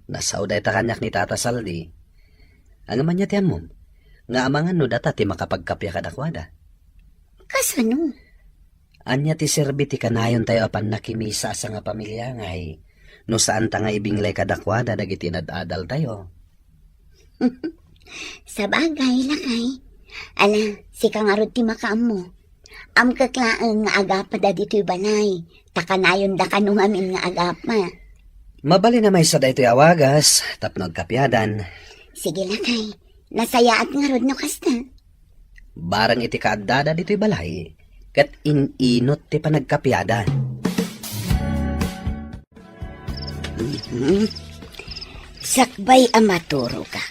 nasao dayta kaniak ni Tata Saldi. Ngem ania ti ammom, nga amangan no data ti makapagkappia kadakuada? Kasano? Ania ti serbi ti kanayontayo a pannakimisa a sangapamilia ngay no saanta nga ibinglay kadakuada dagiti inad-adaltayo? Sabagay, lakay. Ala, sika ngarud ti makaammo. Amkek laeng nga agapada ditoy balay, ta kanayonda kano ngamin nga agapa. Mabalin a maysa daytoy a wagas tapno agkapiadan. Sige, lakay. Nasayaat ngarud no kasta. Barang iti kaaddada ditoy balay, ket in-inut ti panagkapiada. Mhm. Sakbay a maturoka,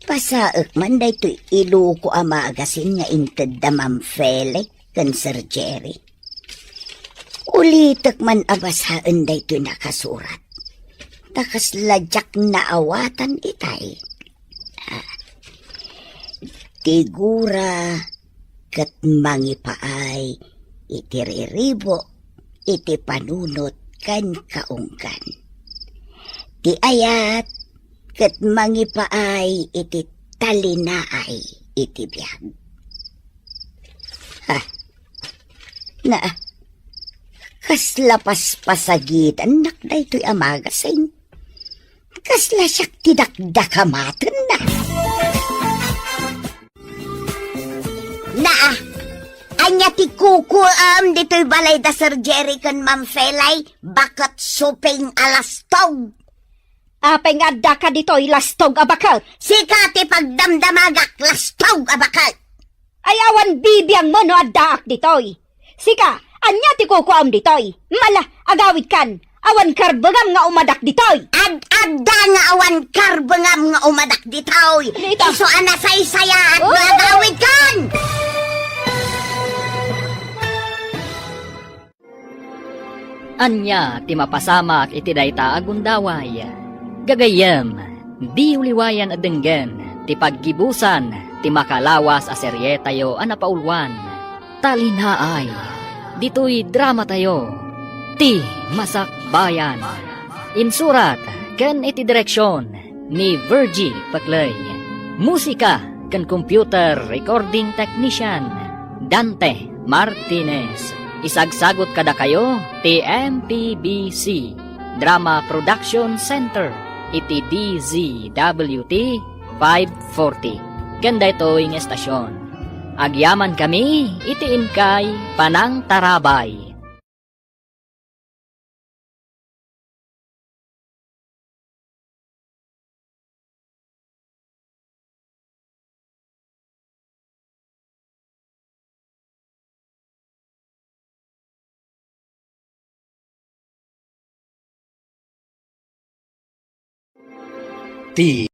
pasaek man daytoy Iloko a magasin nga inted da Ma'am Fele ken Sir Jerry. Ulitek man a basaen daytoy nakasurat. Ta kasla diak naawatan itay. Ah, ti gura ket mangipaay iti riribuk iti panunot ken kaunggan. Ti ayat ket mangipaay iti talinaay iti biag. Ha, na, kasla paspasagitannak daytoy a magasin. Kasla siak ti dakdakamatenna. Naa, ania ti kukuam ditoy balay da Sir Jerry ken Ma'am Felay, baket suping a lastog? Apay nga addaka ditoy, lastog a baket? Sika ti pagdamdamagak, lastog a baket! Ay, awan bibiangmo no addaak ditoy. Sika, ania ti kukuam ditoy? Mala, agawidkan. Awan karbengam nga umadak ditoy. Ad-adda nga awan karbengam nga umadak ditoy. Dito. Isu a nasaysayaat nga Oh! Agawidkan. Ania ti mapasamak iti dayta a gundaway? Gagayyem, di uliwayan a denggen ti paggibusan ti makalawas a serietayo a napauluan, Talinaay, ditoy dramatayo, Ti Masakbayan. Insurat ken iti direksion ni Virgie Paclay. Musika ken computer recording technician, Dante Martinez. Isagsagut kadakayo ti M P B C Drama Production Center iti D Z W T five forty. Ken daytoy nga estasion, agyamankami iti inkay panangtarabay. ti